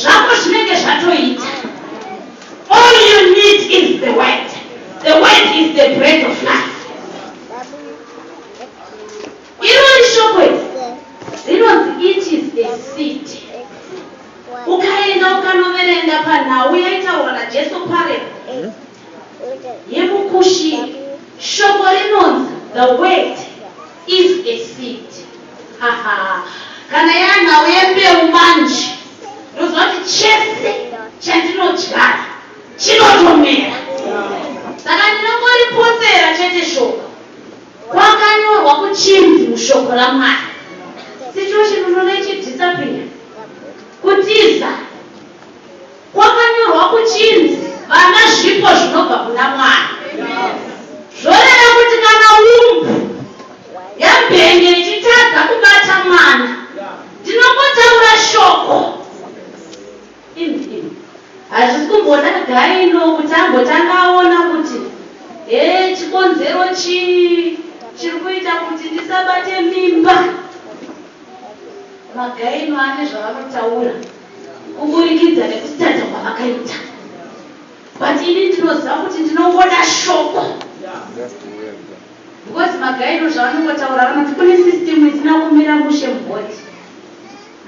zvako zvinenge zvatoita. All you need is the word. The word is the bread of life. Irori shoko iri rinonzi it is a seed. Ukaenda ukanoverenga panhau yaitaurwa naJesu parable yemukushi, shoko rinonzi the word is a seed. Haha. Kana yanhau yembeu manje, ndoziva kuti chese chandinodyara chinotomera. Saka ndinongoripotsera chete shoko. Kwakanyorwa kuchinzi mushoko raMwari, situation unoona ichidisappear, kutiza. Kwakanyorwa kuchinzi vana zvipo zvinobva kuna Mwari. Zvoreva kuti kana womb yambenge ichitadza kubata mwana, ndinongotaura shoko. Imi imi, hazvisi kumboda gyno kuti ambotanga aona kuti he, chikonzero chii chiri kuita kuti ndisabate mimba. Magyno ane zvavanotaura kuburikidza nekutadza kwavakaita, but ini ndinoziva kuti ndinongoda shoko. Just word. Because magyno zvavanongotaura, vanoti kune system isina kumira mushe mubody,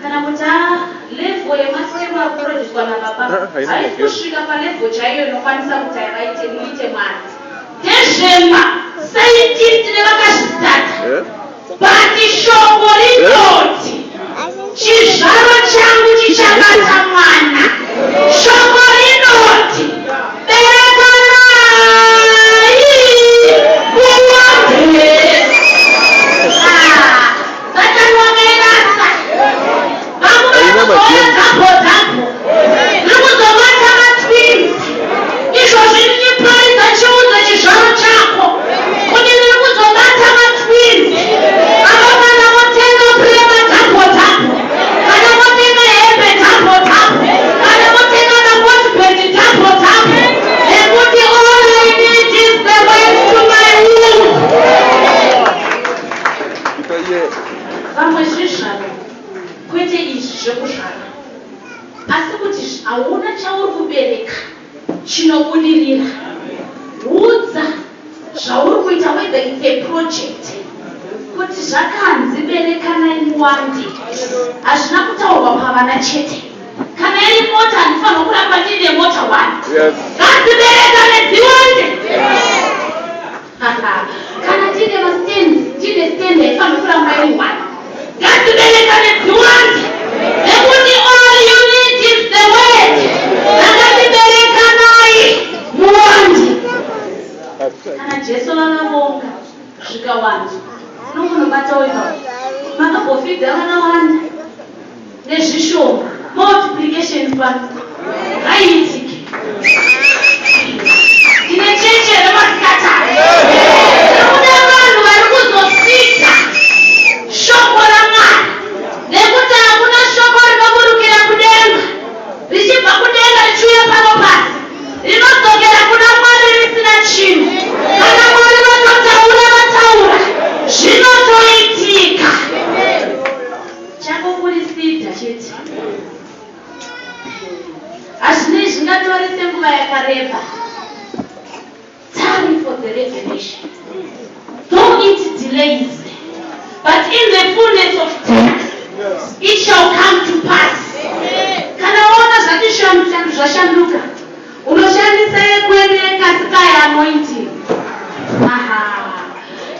kana kuti a level yemasperm akuproducwa nababa Ah, haina haisi magero. kusvika palevel chaiyo inokwanisa kuti vaite muite mwana. Ndezvema scientist nevakazvistata, Eh? but shoko rinoti chizvaro changu chichabata mwana. Shoko rinoti berekanai muwande. Ah, Satani wakairasa. Vamwe Haina vari magemu. double double, ndiri kuzobata matwins. Izvozvi ndichiparidza, chiudze chizvaro chako kuti ndiri kuzobata matwins. Ava kana votenga purema double double, kana votenga hembe double double, kana votenga macotbed double double, nekuti all I need is the word to my womb. Ita iye. Vamwe zvizvaro, kwete izvi zvekuzvara, asi kuti hauna chauri kubereka chinobudirira. Udza zvauri kuita, whether it's a project, kuti zvakanzi berekanai muwande. Hazvina kutaurwa pavana chete. Kana iri mota, handifanirwa kuramba ndiine mota one. Ngadziberekane dziwande. Kana tiine mastands, tiine stand, haifanirwi kuramba iri one. Ngadziberekane dziwande, nekuti all you need is the word. Rakatiberekanai muwande. Kana Jesu vakavonga zvikawanda, unomunobatawo ipapo. Makambofidha vakawanda nezvishoma. Multiplication pano haiitiki. Ndine chechi here masikatari? Nekuda vanhu vari kuzosika shoko raMwari, nekuti hakuna shoko rinoburukira kudenga, richibva kudenga richiuya pano pasi, rinodzokera. zvakareba. Tarry for the revelation. Though it delays, but in the fullness of time, it shall come to pass. Kana waona zvati shandu zvashanduka, unoshandisa yekwedu yekasikai anointing. Aha.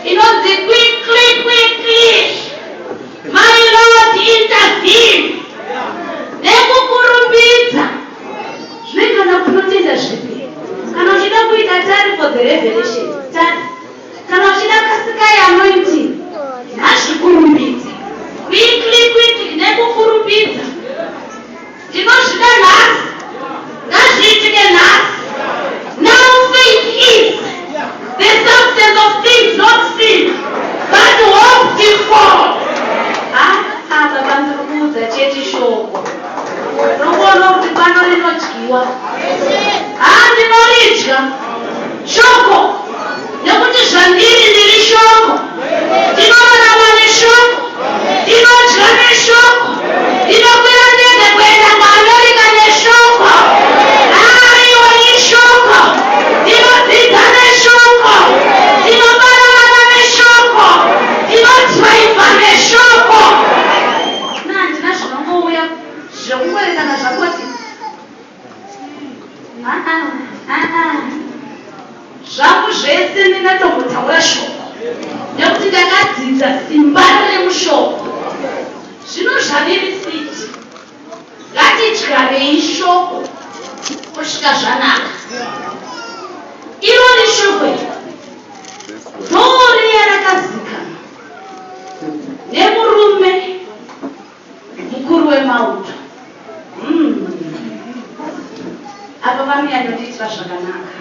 Inonzi quickly, quickly. My Lord, intervene. Nekukurumbidza. Zvinoita kunotenda zvipi? Kana uchida kuita tarry for the revelation, tarry. Kana uchida kasikai anointing, ngazvikurumbidze. Quickly, quickly, nekukurumbidza. Ndinozvida nhasi. Ngazviitike nhasi. Now faith is the substance of things not seen, but hoped for. Ah, baba, ndiri kuudza chechi shoko. Rongoona kuti pano rinodyiwa. Ah, ndinoridya. Shoko. Nekuti zvandiri ndiri shoko. Ndinorarama neshoko. Ndinodya neshoko. Ndinokwira ndege kuenda kuAmerica neshoko. Aiwa, ishoko. Ndinodzidza neshoko. Ndinobara vana neshoko. Ndinodhiraivha neshoko. Handina zvinongouya zvekungwerekana zvakoti aa aa, zvangu zvese ndingatombotaura shoko nekuti ndakadzidza simba riri mushoko. Zvino zvaviri siti, ngatidyarei shoko kusvika zvanaka. Irori shoko iri ndoriya rakazikanwa nemurume mukuru wemauto. Apa vanonyanyondiitira zvakanaka.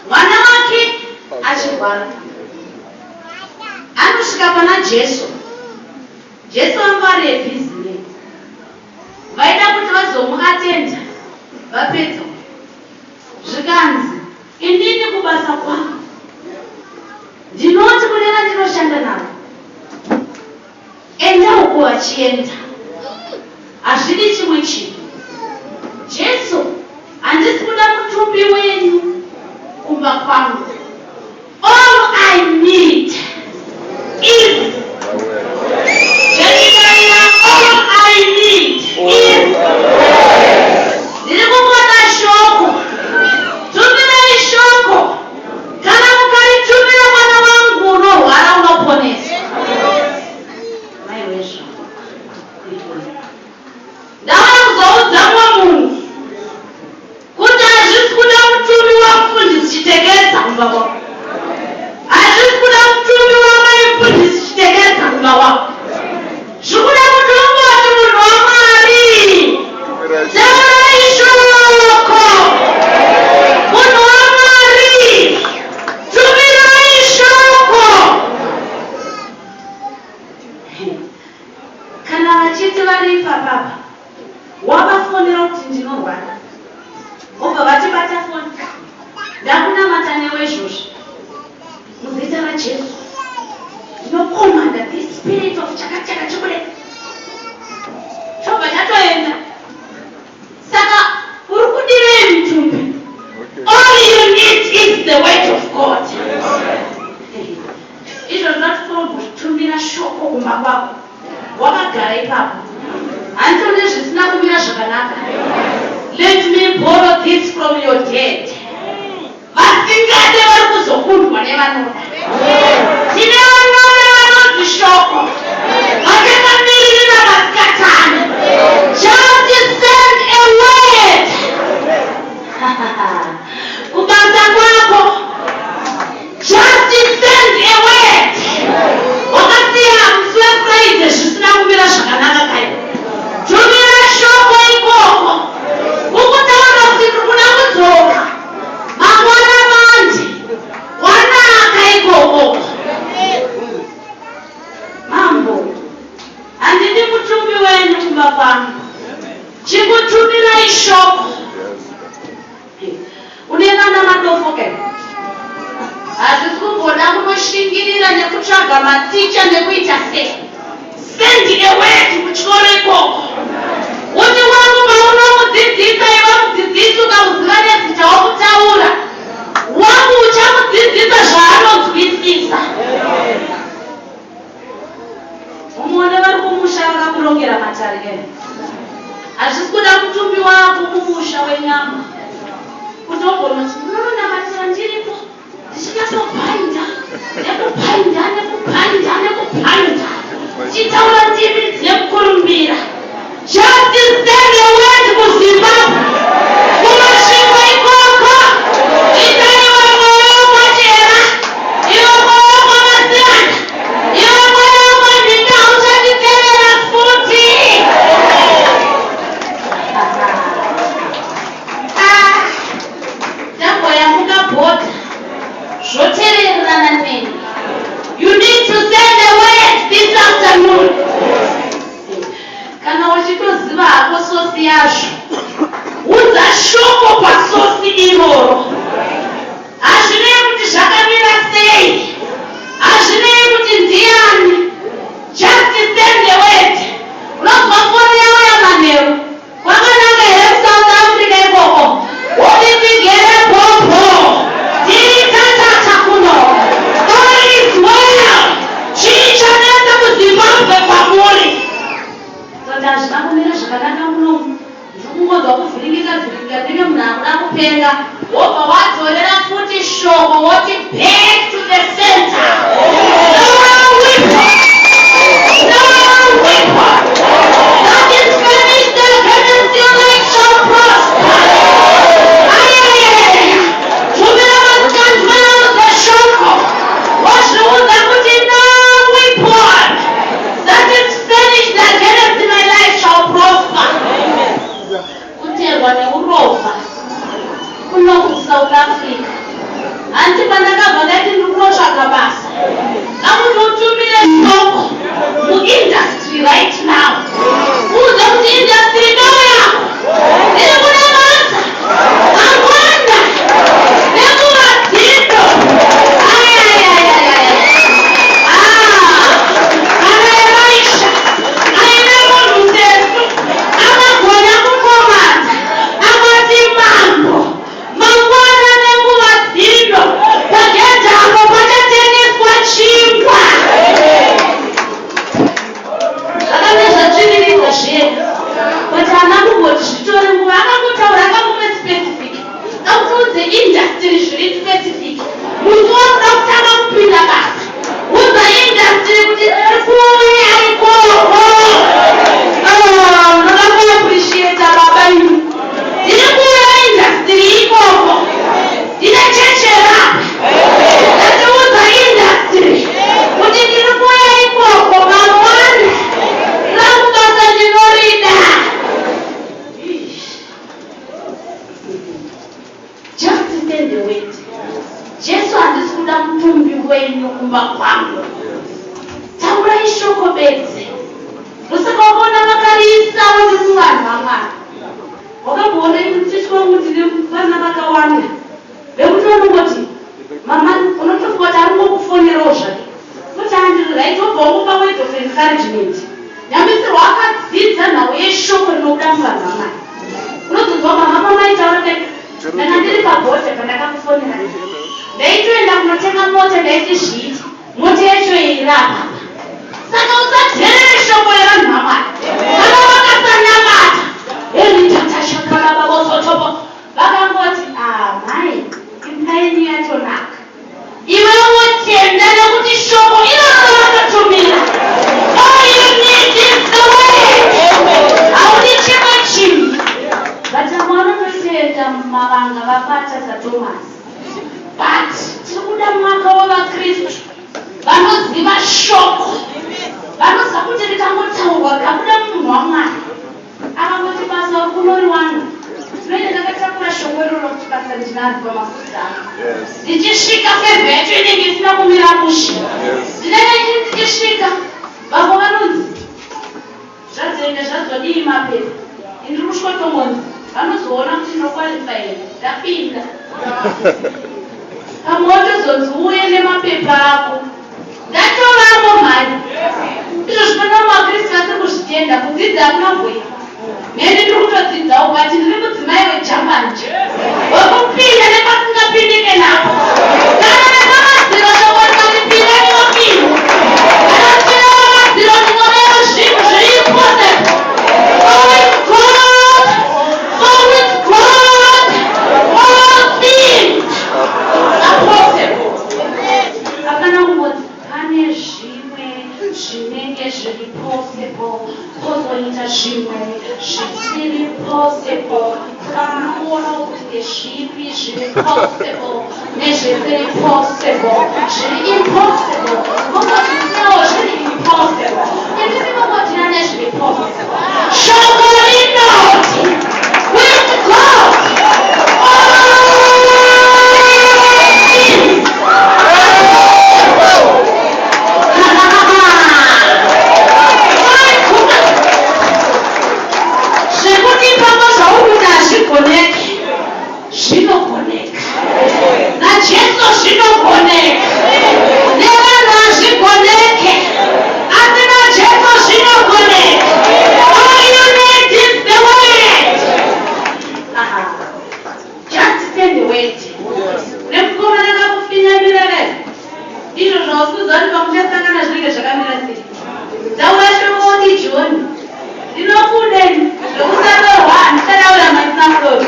Mwana wake achirwara, anosvika pana Jesu. Jesu anga ari ebhizinesi, vaida kuti vazomuatenda vapedza. Zvikanzi, "Inini kubasa kwangu ndinoti kune vandinoshanda navo, enda uko." Vachienda, hazvidi chimwe chinhu. "Jesu, handisi kuda mutumbi wenyu kumba kwangu. All I need is zvendinaira. All I need is, ndiri kungoda shoko. Tumirai shoko. Kana mukaritumira, mwana wangu unorwara unoponeswa." Maiwezvo, ndauya kuzoudza mumwe munhu kuti hazvisi kuda mutumbi wamufundisi Chitekedza kumba kwako, hazvisi kuda mutumbi wamaimufundisi Chitekedza kumba kwako. Zvikuda kuti ungoti, "Munhu waMwari, taurai shoko. Munhu waMwari, tumirai shoko." Kana vachiti vari ipapapa, wavafonera kuti ndinorwara, vobva vatibata foni, "Ndakunamata newe izvozvi muzita raJesu. Ndinokomanda this spirit of chakachaka chibude." Chobva chatoenda. Saka uri kudirei mutumbi? All you need is the word of God. Izvo zvinotitombotumira shoko kumba kwako wakagara ipapo. Handitone zvisina kumira zvakanaka. Let me borrow this from your dad. Vasingade vari kuzokundwa nevanoda. Tine vanoda vanonzi shoko vakakamiririra masikatani. Just send a word kubasa kwako. Just send a word. Wakasiya musi weFriday zvisina kumira zvakanaka kai, tumira shoko ikoko ukutaura kuti ndiri kuda kudzoka mangwana manje. Wanaka ikoko. "Mambo, handidi mutumbi wenyu kumba kwangu, chingotumirai shoko." Une vana madofo ke, hazvisi kumboda kunoshingirira nekutsvaga maticha nekuita sei. Send a word kuchikoro ikoko, uti wangu paunomudzidzisa iva. mudzidzisi ukamuziva nezita wokutaura wangu uchamudzidzisa zvaanonzwisisa. Umuone vari kumusha vakakurongera matare ere? Hazvisi kuda mutumbi wako mumusha wenyama kuti ugonoti ndinononamatira ndiripo ndichinyatsobhainda nekubhainda nekubhainda nekubhainda ndichitaura ndimi dzine mukurumbira. Just send a word kuZimbabwe kuMasvingo ikoko ita iwe mwoyo wekwaChera iwe mwoyo wekwaMasiyana iwe mwoyo wekwaNhingi hauchanditevera futi. Ah, tamboyambuka bhodha zvotevererana neni. You need to send a word this afternoon. Kana uchitoziva hako sosi yazvo, udza shoko pasosi iroro. Hazvinei kuti zvakamira sei, hazvinei kuti ndiani, just send the word. Unonzwa foni yauya manheru, kwakanaka here kuSouth Africa ikoko? Woti ndigere bhobho, tiri tatata kuno. All is well. Chii chanetsa kuZimbabwe kwamuri? Toti hazvina kumira zvakanaka munomu, ndiri kungonzwa kuvhiringika vhiringika ndinge munhu akuda kupenga. Wobva wadzorera futi shoko woti back to the center. No weapon, no weapon that is finished against your life shall prosper. Ayayayaya. Tumira vasikana shoko. Wozviudza kuti no weapon that is finished against my life shall prosper. Kuterwa neurovha kuno kuSouth Africa. Hanti pandakabva ndati ndiri kunotsvaga basa. Akuti utumire shoko muindustry right now. Uudze kuti industry ndo yako. Ndiri kuda basa. Mangwana. Nenguva dzino. Ayayayayaya. Ah, kana Elisha aine munhu sesu akagona kukomanda akati mambo mangwana nenguva dzino pagedhi apo pachatengeswa chingwa zvakanga zvatsviriridza zvega but haana kungoti zvitore nguva akangotaura akangove specific akuti udze industry zviri specific musi wakuda kutanga kupinda basa udza industry kuti iri kuuya ikoko. Ah, unoda kuappreciata baba imi ndiri kuuya industry ikoko ndine cheche rapa ndatiudza industry kuti ndiri kuuya ikoko mangwana rangu basa ndinorida. Just send the word. Jesu handisi kuda mutumbi wenyu kumba kwangu, taurai shoko bedzi. Ndosaka wakaona vakariisawo nemuvanhu vaMwari. Wakamboona ini muchechi wangu ndine vana vakawanda vekuti vanongoti mama unotofunga kuti ari kungokufonerawo zvake kuti handiri right wobva wangopa word of encouragement. Nyambisirwa akadzidza nhau yeshoko rinobuda muvanhu vaMwari. Unozonzwa mama pamaitaura kai ndanga ndiri pabhodha pandakakufonera ndaitoenda kunotenga mota ndaiti zviiti mota yacho yeirapa. Saka usateerere shoko revanhu vaMwari kana vakasanamata eritatashakalababosotopo vakangoti amai imba yenyu yatonaka iwe wotenda nekuti shoko iroro rakatumira. All you need is the word. Haudi chimwe chinhu. But vamwe vanototenda mavanga vabata saThomas. But tiri kuda mwaka wavaKristu vanoziva shoko, vanoziva kuti rikangotaurwa rikabuda mumunhu waMwari akangoti basa uri kunoriwana tinoenda takatakura shoko iroro kuti basa ndinaro pamafudzi angu. Ndichisvika favour yacho inenge isina kumira mushe. Ndinenge ndichisvika vamwe vanonzi zvadzoenda zvazodii mapepa indiri kusvikotongonzi vanozoona kuti ndinoqualify here ndapinda. Pamwe wotozonzi uuye nemapepa ako ndatovamo mhani. Izvo zvinoda muvaKristu vasiri kuzvitenda kudzidza hakuna kuipa. Neni ndiri kutodzidzawo but ndiri mudzimai wejambanja wekupinda nepasingapindike napo. Kana nepamadziro shoko rikati pinda ndinopinda. Kana ndichireva madziro ndinoreva zvinhu zviri impossible. For with God, for with God, all things are possible. Hapana kumboti pane zvimwe zvinenge zviri possible kozoita zvimwe zvisiri possible. Saka munoona kuti ndezvipi zviri possible nezvisiri possible. Zviri impossible mongozvisiyawo zviri impossible. Imimi mongodira nezviri possible. Shoko rinoti with God all things are possible. My goodness. Zvekuti ipapo zvauri kuti hazvigoneki, zvinogoneka naJesu. Zvinogoneka. Nevanhu hazvigoneke, asi naJesu zvinogoneka. All you need is the word. Aha. Just send the word. Nemukomana kakufinyamira kai izvo zvausikuziva kuti pamuchasangana zvinenge zvakamira sei. Taura shoko oti, "John, ndinokudeni zvekusadorwa, handichadaura masina kudorwa."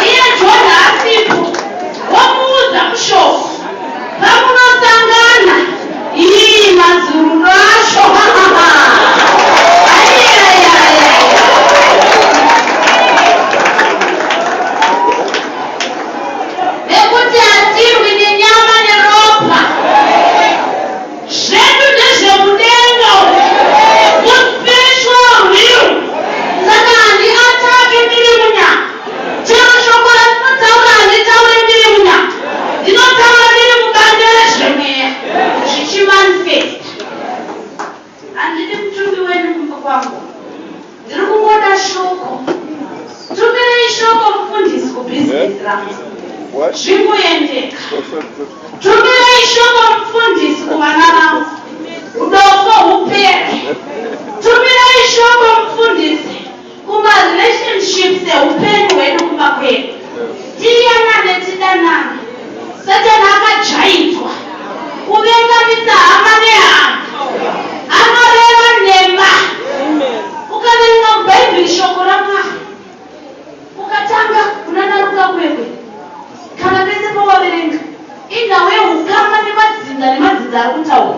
Iye John haasipo, womuudza mushoko. Pamunosangana ii mazurudo acho, aiyayaya. Nekuti hatirwi nenyama neropa, zvedu ndezvemudenga, muspiritual realm. Saka handiatake ndiri munyama. Chero shoko randinotaura, handitauri ndiri munyama, ndinotaura ndiri mubande rezvemweya, zvichimanifesta. Handidi mutumbi wenyu kumba kwangu, ndiri kungoda shoko. Tumirei shoko, mufundisi, kubhizinesi rangu, What? zvingoendeka. Perfect. Tumirei shoko, mufundisi, kuvana vangu, udofo hupere. Tumirai shoko, mufundisi, kumarelationships eupenyu hwedu kumba kwedu, tiyanane, tidanane. Satani akajaidzwa kuvenganisa hama nehama, anoreva nhema. Ukaverenga muBhaibheri shoko raMwari, ukatanga kunana Ruka kwekwe kana pese pawaverenga, inhau yeukama nemadzinza nemadzinza ari kutaura.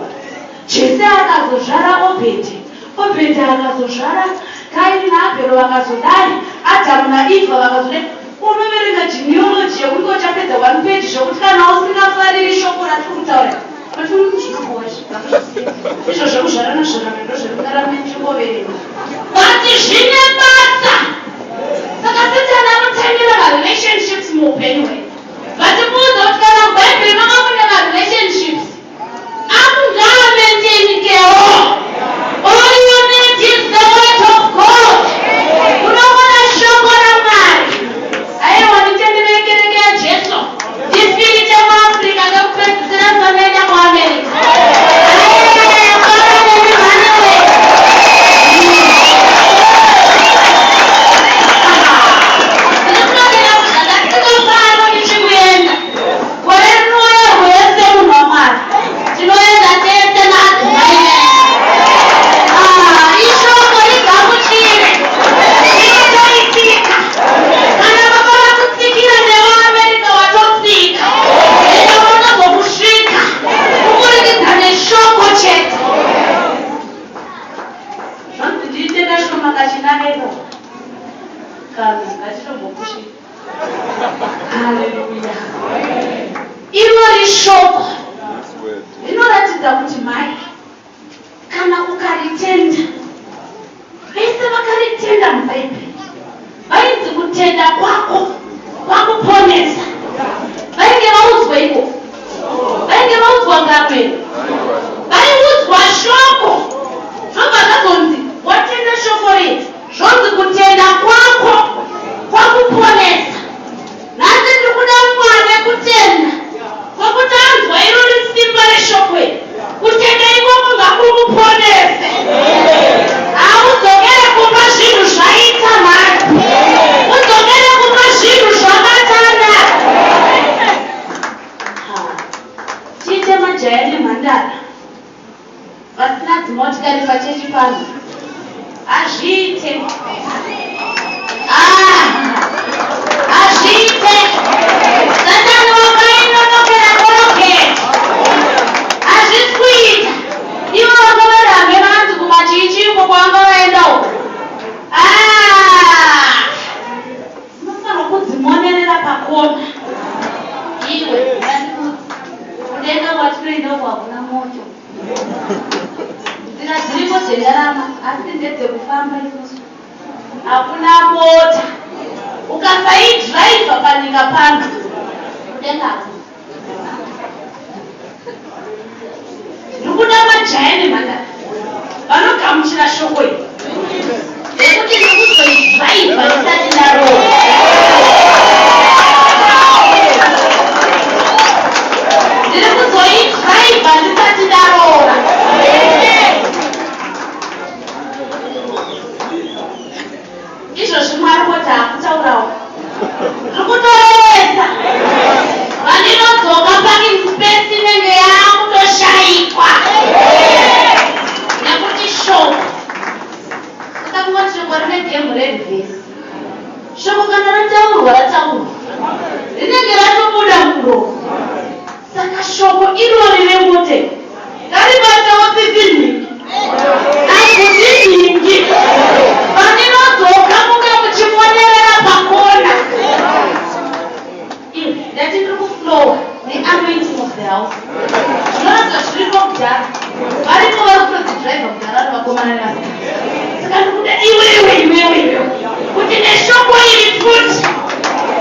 Jese akazozvara Obhedhi, Obhedhi akazozvara Kaini naAbhero, vakazodai Adhamu naEvha vakazodai. Unoverenga genealogy yekuti uchapedza one page, zvokuti kana usingafariri shoko ratiri kutaura, izvo zvekuzvarana zvarana ndozvekungaramba ndichingoverenga, but zvine basa. Saka Satani anotaimira marelationships muupenyu hwedu. Vatimuudza kuti kana muBhaibheri manga mune marelationships amungaamaintainikewo. All you need is the word of God. Unoona shoko raMwari. Aiwa, nditenderei kereke yaJesu, ndifirite muAfrica kekupedzisira, ndisanoenda kuAmerica. Fara nemi mhanawe. Ndinofanira ndakasvika pano ndichikuenda gore rinouya rwese. Munhu waMwari, tinoenda tese naadzimai. Ishoko rigamuchire, zvinotoitika. Kana baba vakutsikira nevaAmerica, watotsika ende unozokusvika kuburikidza neshoko chete. Zvanzi ndiite kashoma kachinakeko kana ngatitombokushika. Haleluya! Irori shoko This word. rinoratidza kuti mai, kana ukaritenda, vese vakaritenda muBhaibheri vainzi kutenda kwako kwakuponesa. Vainge vaudzwa iko, vainge vaudzwa ngamwe, vaiudzwa shoko, zvobva zvazonzi watenda shoko rei, zvonzi kutenda kwako kwakuponesa. Nhasi ndiri kuda mwana kutenda kwekuti anzwa iro. Nemhandara vasina dzimotikari pachechi pano hazviite. Ah, hazviite. Satani wakainonokera koroketi, hazvisi kuita. Ivo vakavarame vanzi kumachichi uko kwavanga vaenda uko. Ah, unofanirwa kudzimonerera pakona iwe. Kudenga kwatinoenda uko hakuna moto. Nzira dziripo dzendarama, asi ndedzekufamba isusu. Hakuna mota. Ukasaidhiraivha panyika pano, kudenga hakuna. Ndikuda majaya nemhandara vanogamuchira shoko iri rekuti ndikuzoidhiraivha ndisati ndaroora. Ndiri kuzoidhiraivha ndisati ndaroora. Izvozvi Mwari kuti hakutaurawo, ndiri kutorevesa. Vandinodzoka, parking space inenge yaakutoshayikwa nekuti shoko. Saka kungoti shoko rine game rereverse. Shoko kana rataurwa, rataurwa, rinenge ratobuda muromo. Saka shoko irori remote ngaribatewo sisi nhingi, aguti nhingi. Vandinodzoka munge muchimonerera pakona. Iwe, ndati ndiri kuflowa neanointing of the house. Zvinoratidza zviriko kudhara, variko vari kutodzidhiraivha kudhara, vari vakomana nevasikana. Saka ndikuda iwewe, iwewe, iwewe, kuti neshoko iri futi,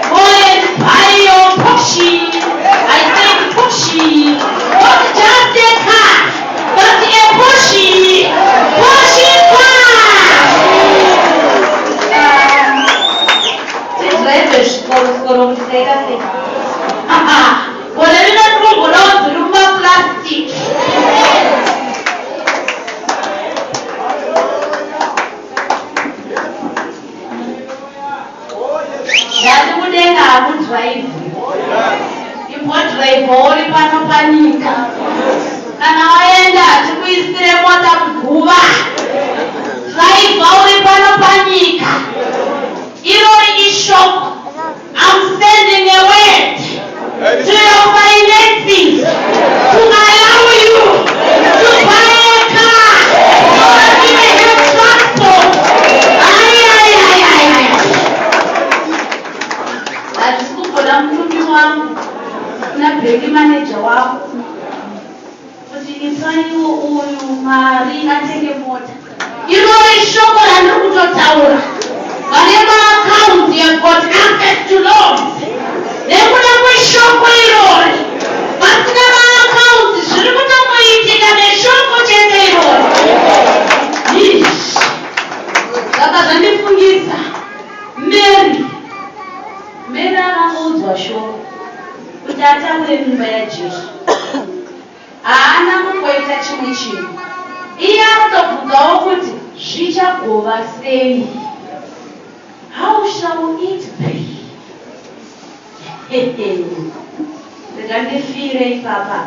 go and buy your Porsche. I said Porsche, not just a car, but a Porsche, Porsche car. Tidhiraivhe zvikorokoro kuti taita sei. Gore rino tinombodawo dziri mumaplastic. Ndati kudenga hakudhiraivhi, imbodhiraivha uri pano panyika. Kana waenda, hatikuisire mota muguva. Dhiraivha uri pano panyika. Irori ishoko. I'm sending a word to your finances to allow you to buy a car so that you may have transport. Ai, ai, ai, ai, ai. Hatisi kumboda mutumbi wangu kuna bank manager wako kuti ipaiwo uyu mari atenge mota. Irori shoko randiri kutotaura. Vane maaccounts have got access to loans nekuda kweshoko irori. Vasina maaccounts, zviri kutomuitika neshoko chete irori. Ish. Saka zvandifungisa Mary. Mary akangoudzwa shoko kuti ataure mimba yaJesu. Haana kumboita chimwe chinhu. Iye anotobvunzawo kuti zvichagova sei. How shall it be? Rega ndifire ipapa.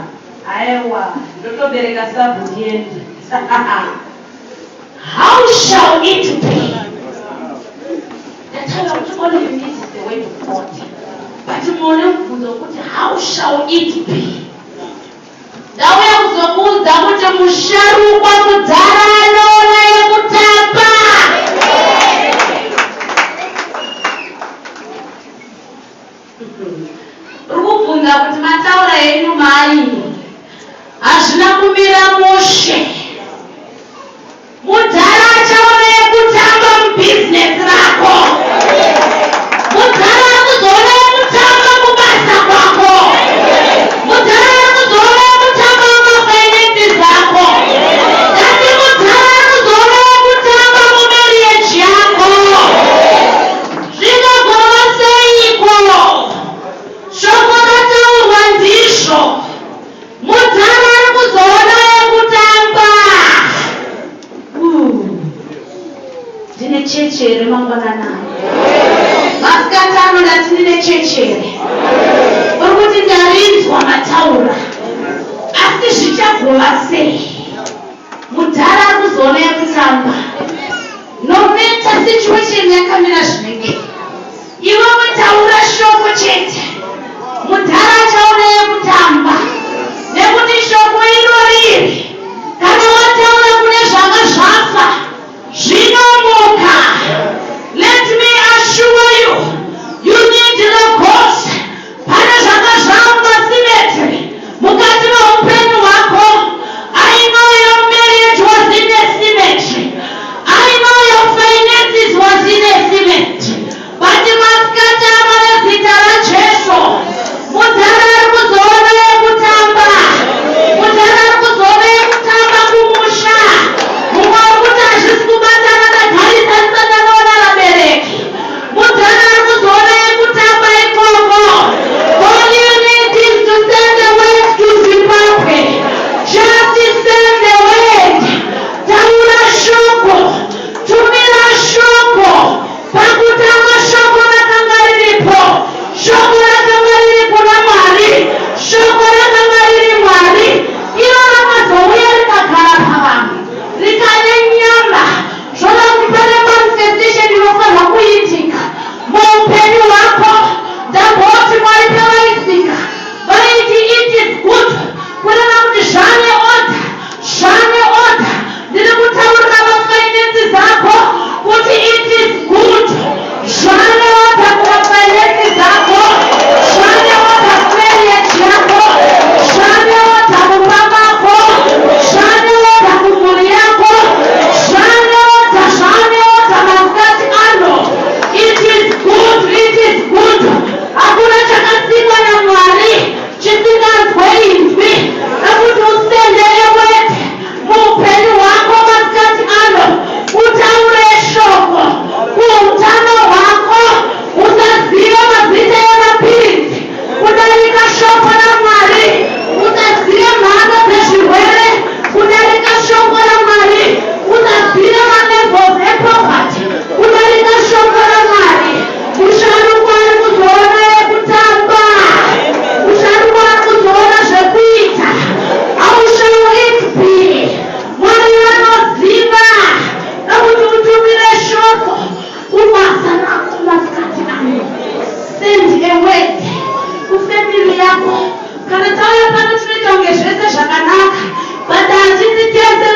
Aiwa, ndotobereka sabhu ndiende. How shall it be? Ndataura kuti all you need is the word of God, but muone mubvunzo wekuti how shall it be. Ndauya kuzokuudza kuti musharukwa mudhara anoona yekutamba. Uri kubvunza kuti mataura henyu mai, hazvina kumira mushe. Mudhara achaona yekutamba mubhizinesi rako. Mudhara akuzoona yekutamba kubasa kwako. Mudhara akuzoona yekutamba mumafinances ako. Ndati mudhara akuzoona yekutamba mumarriage yako. Zvinogova seiko? Shoko rataurwa ndizvo. Mudhara ari kuzoona yekutamba. Ndine chechi here mangwanana? Masikati anoda tindine chechi here? Uri kuti ndarinzwa mataura, asi zvichagova. Kana tauya pano, tinoita kunge zvese zvakanaka, but hatisi tese.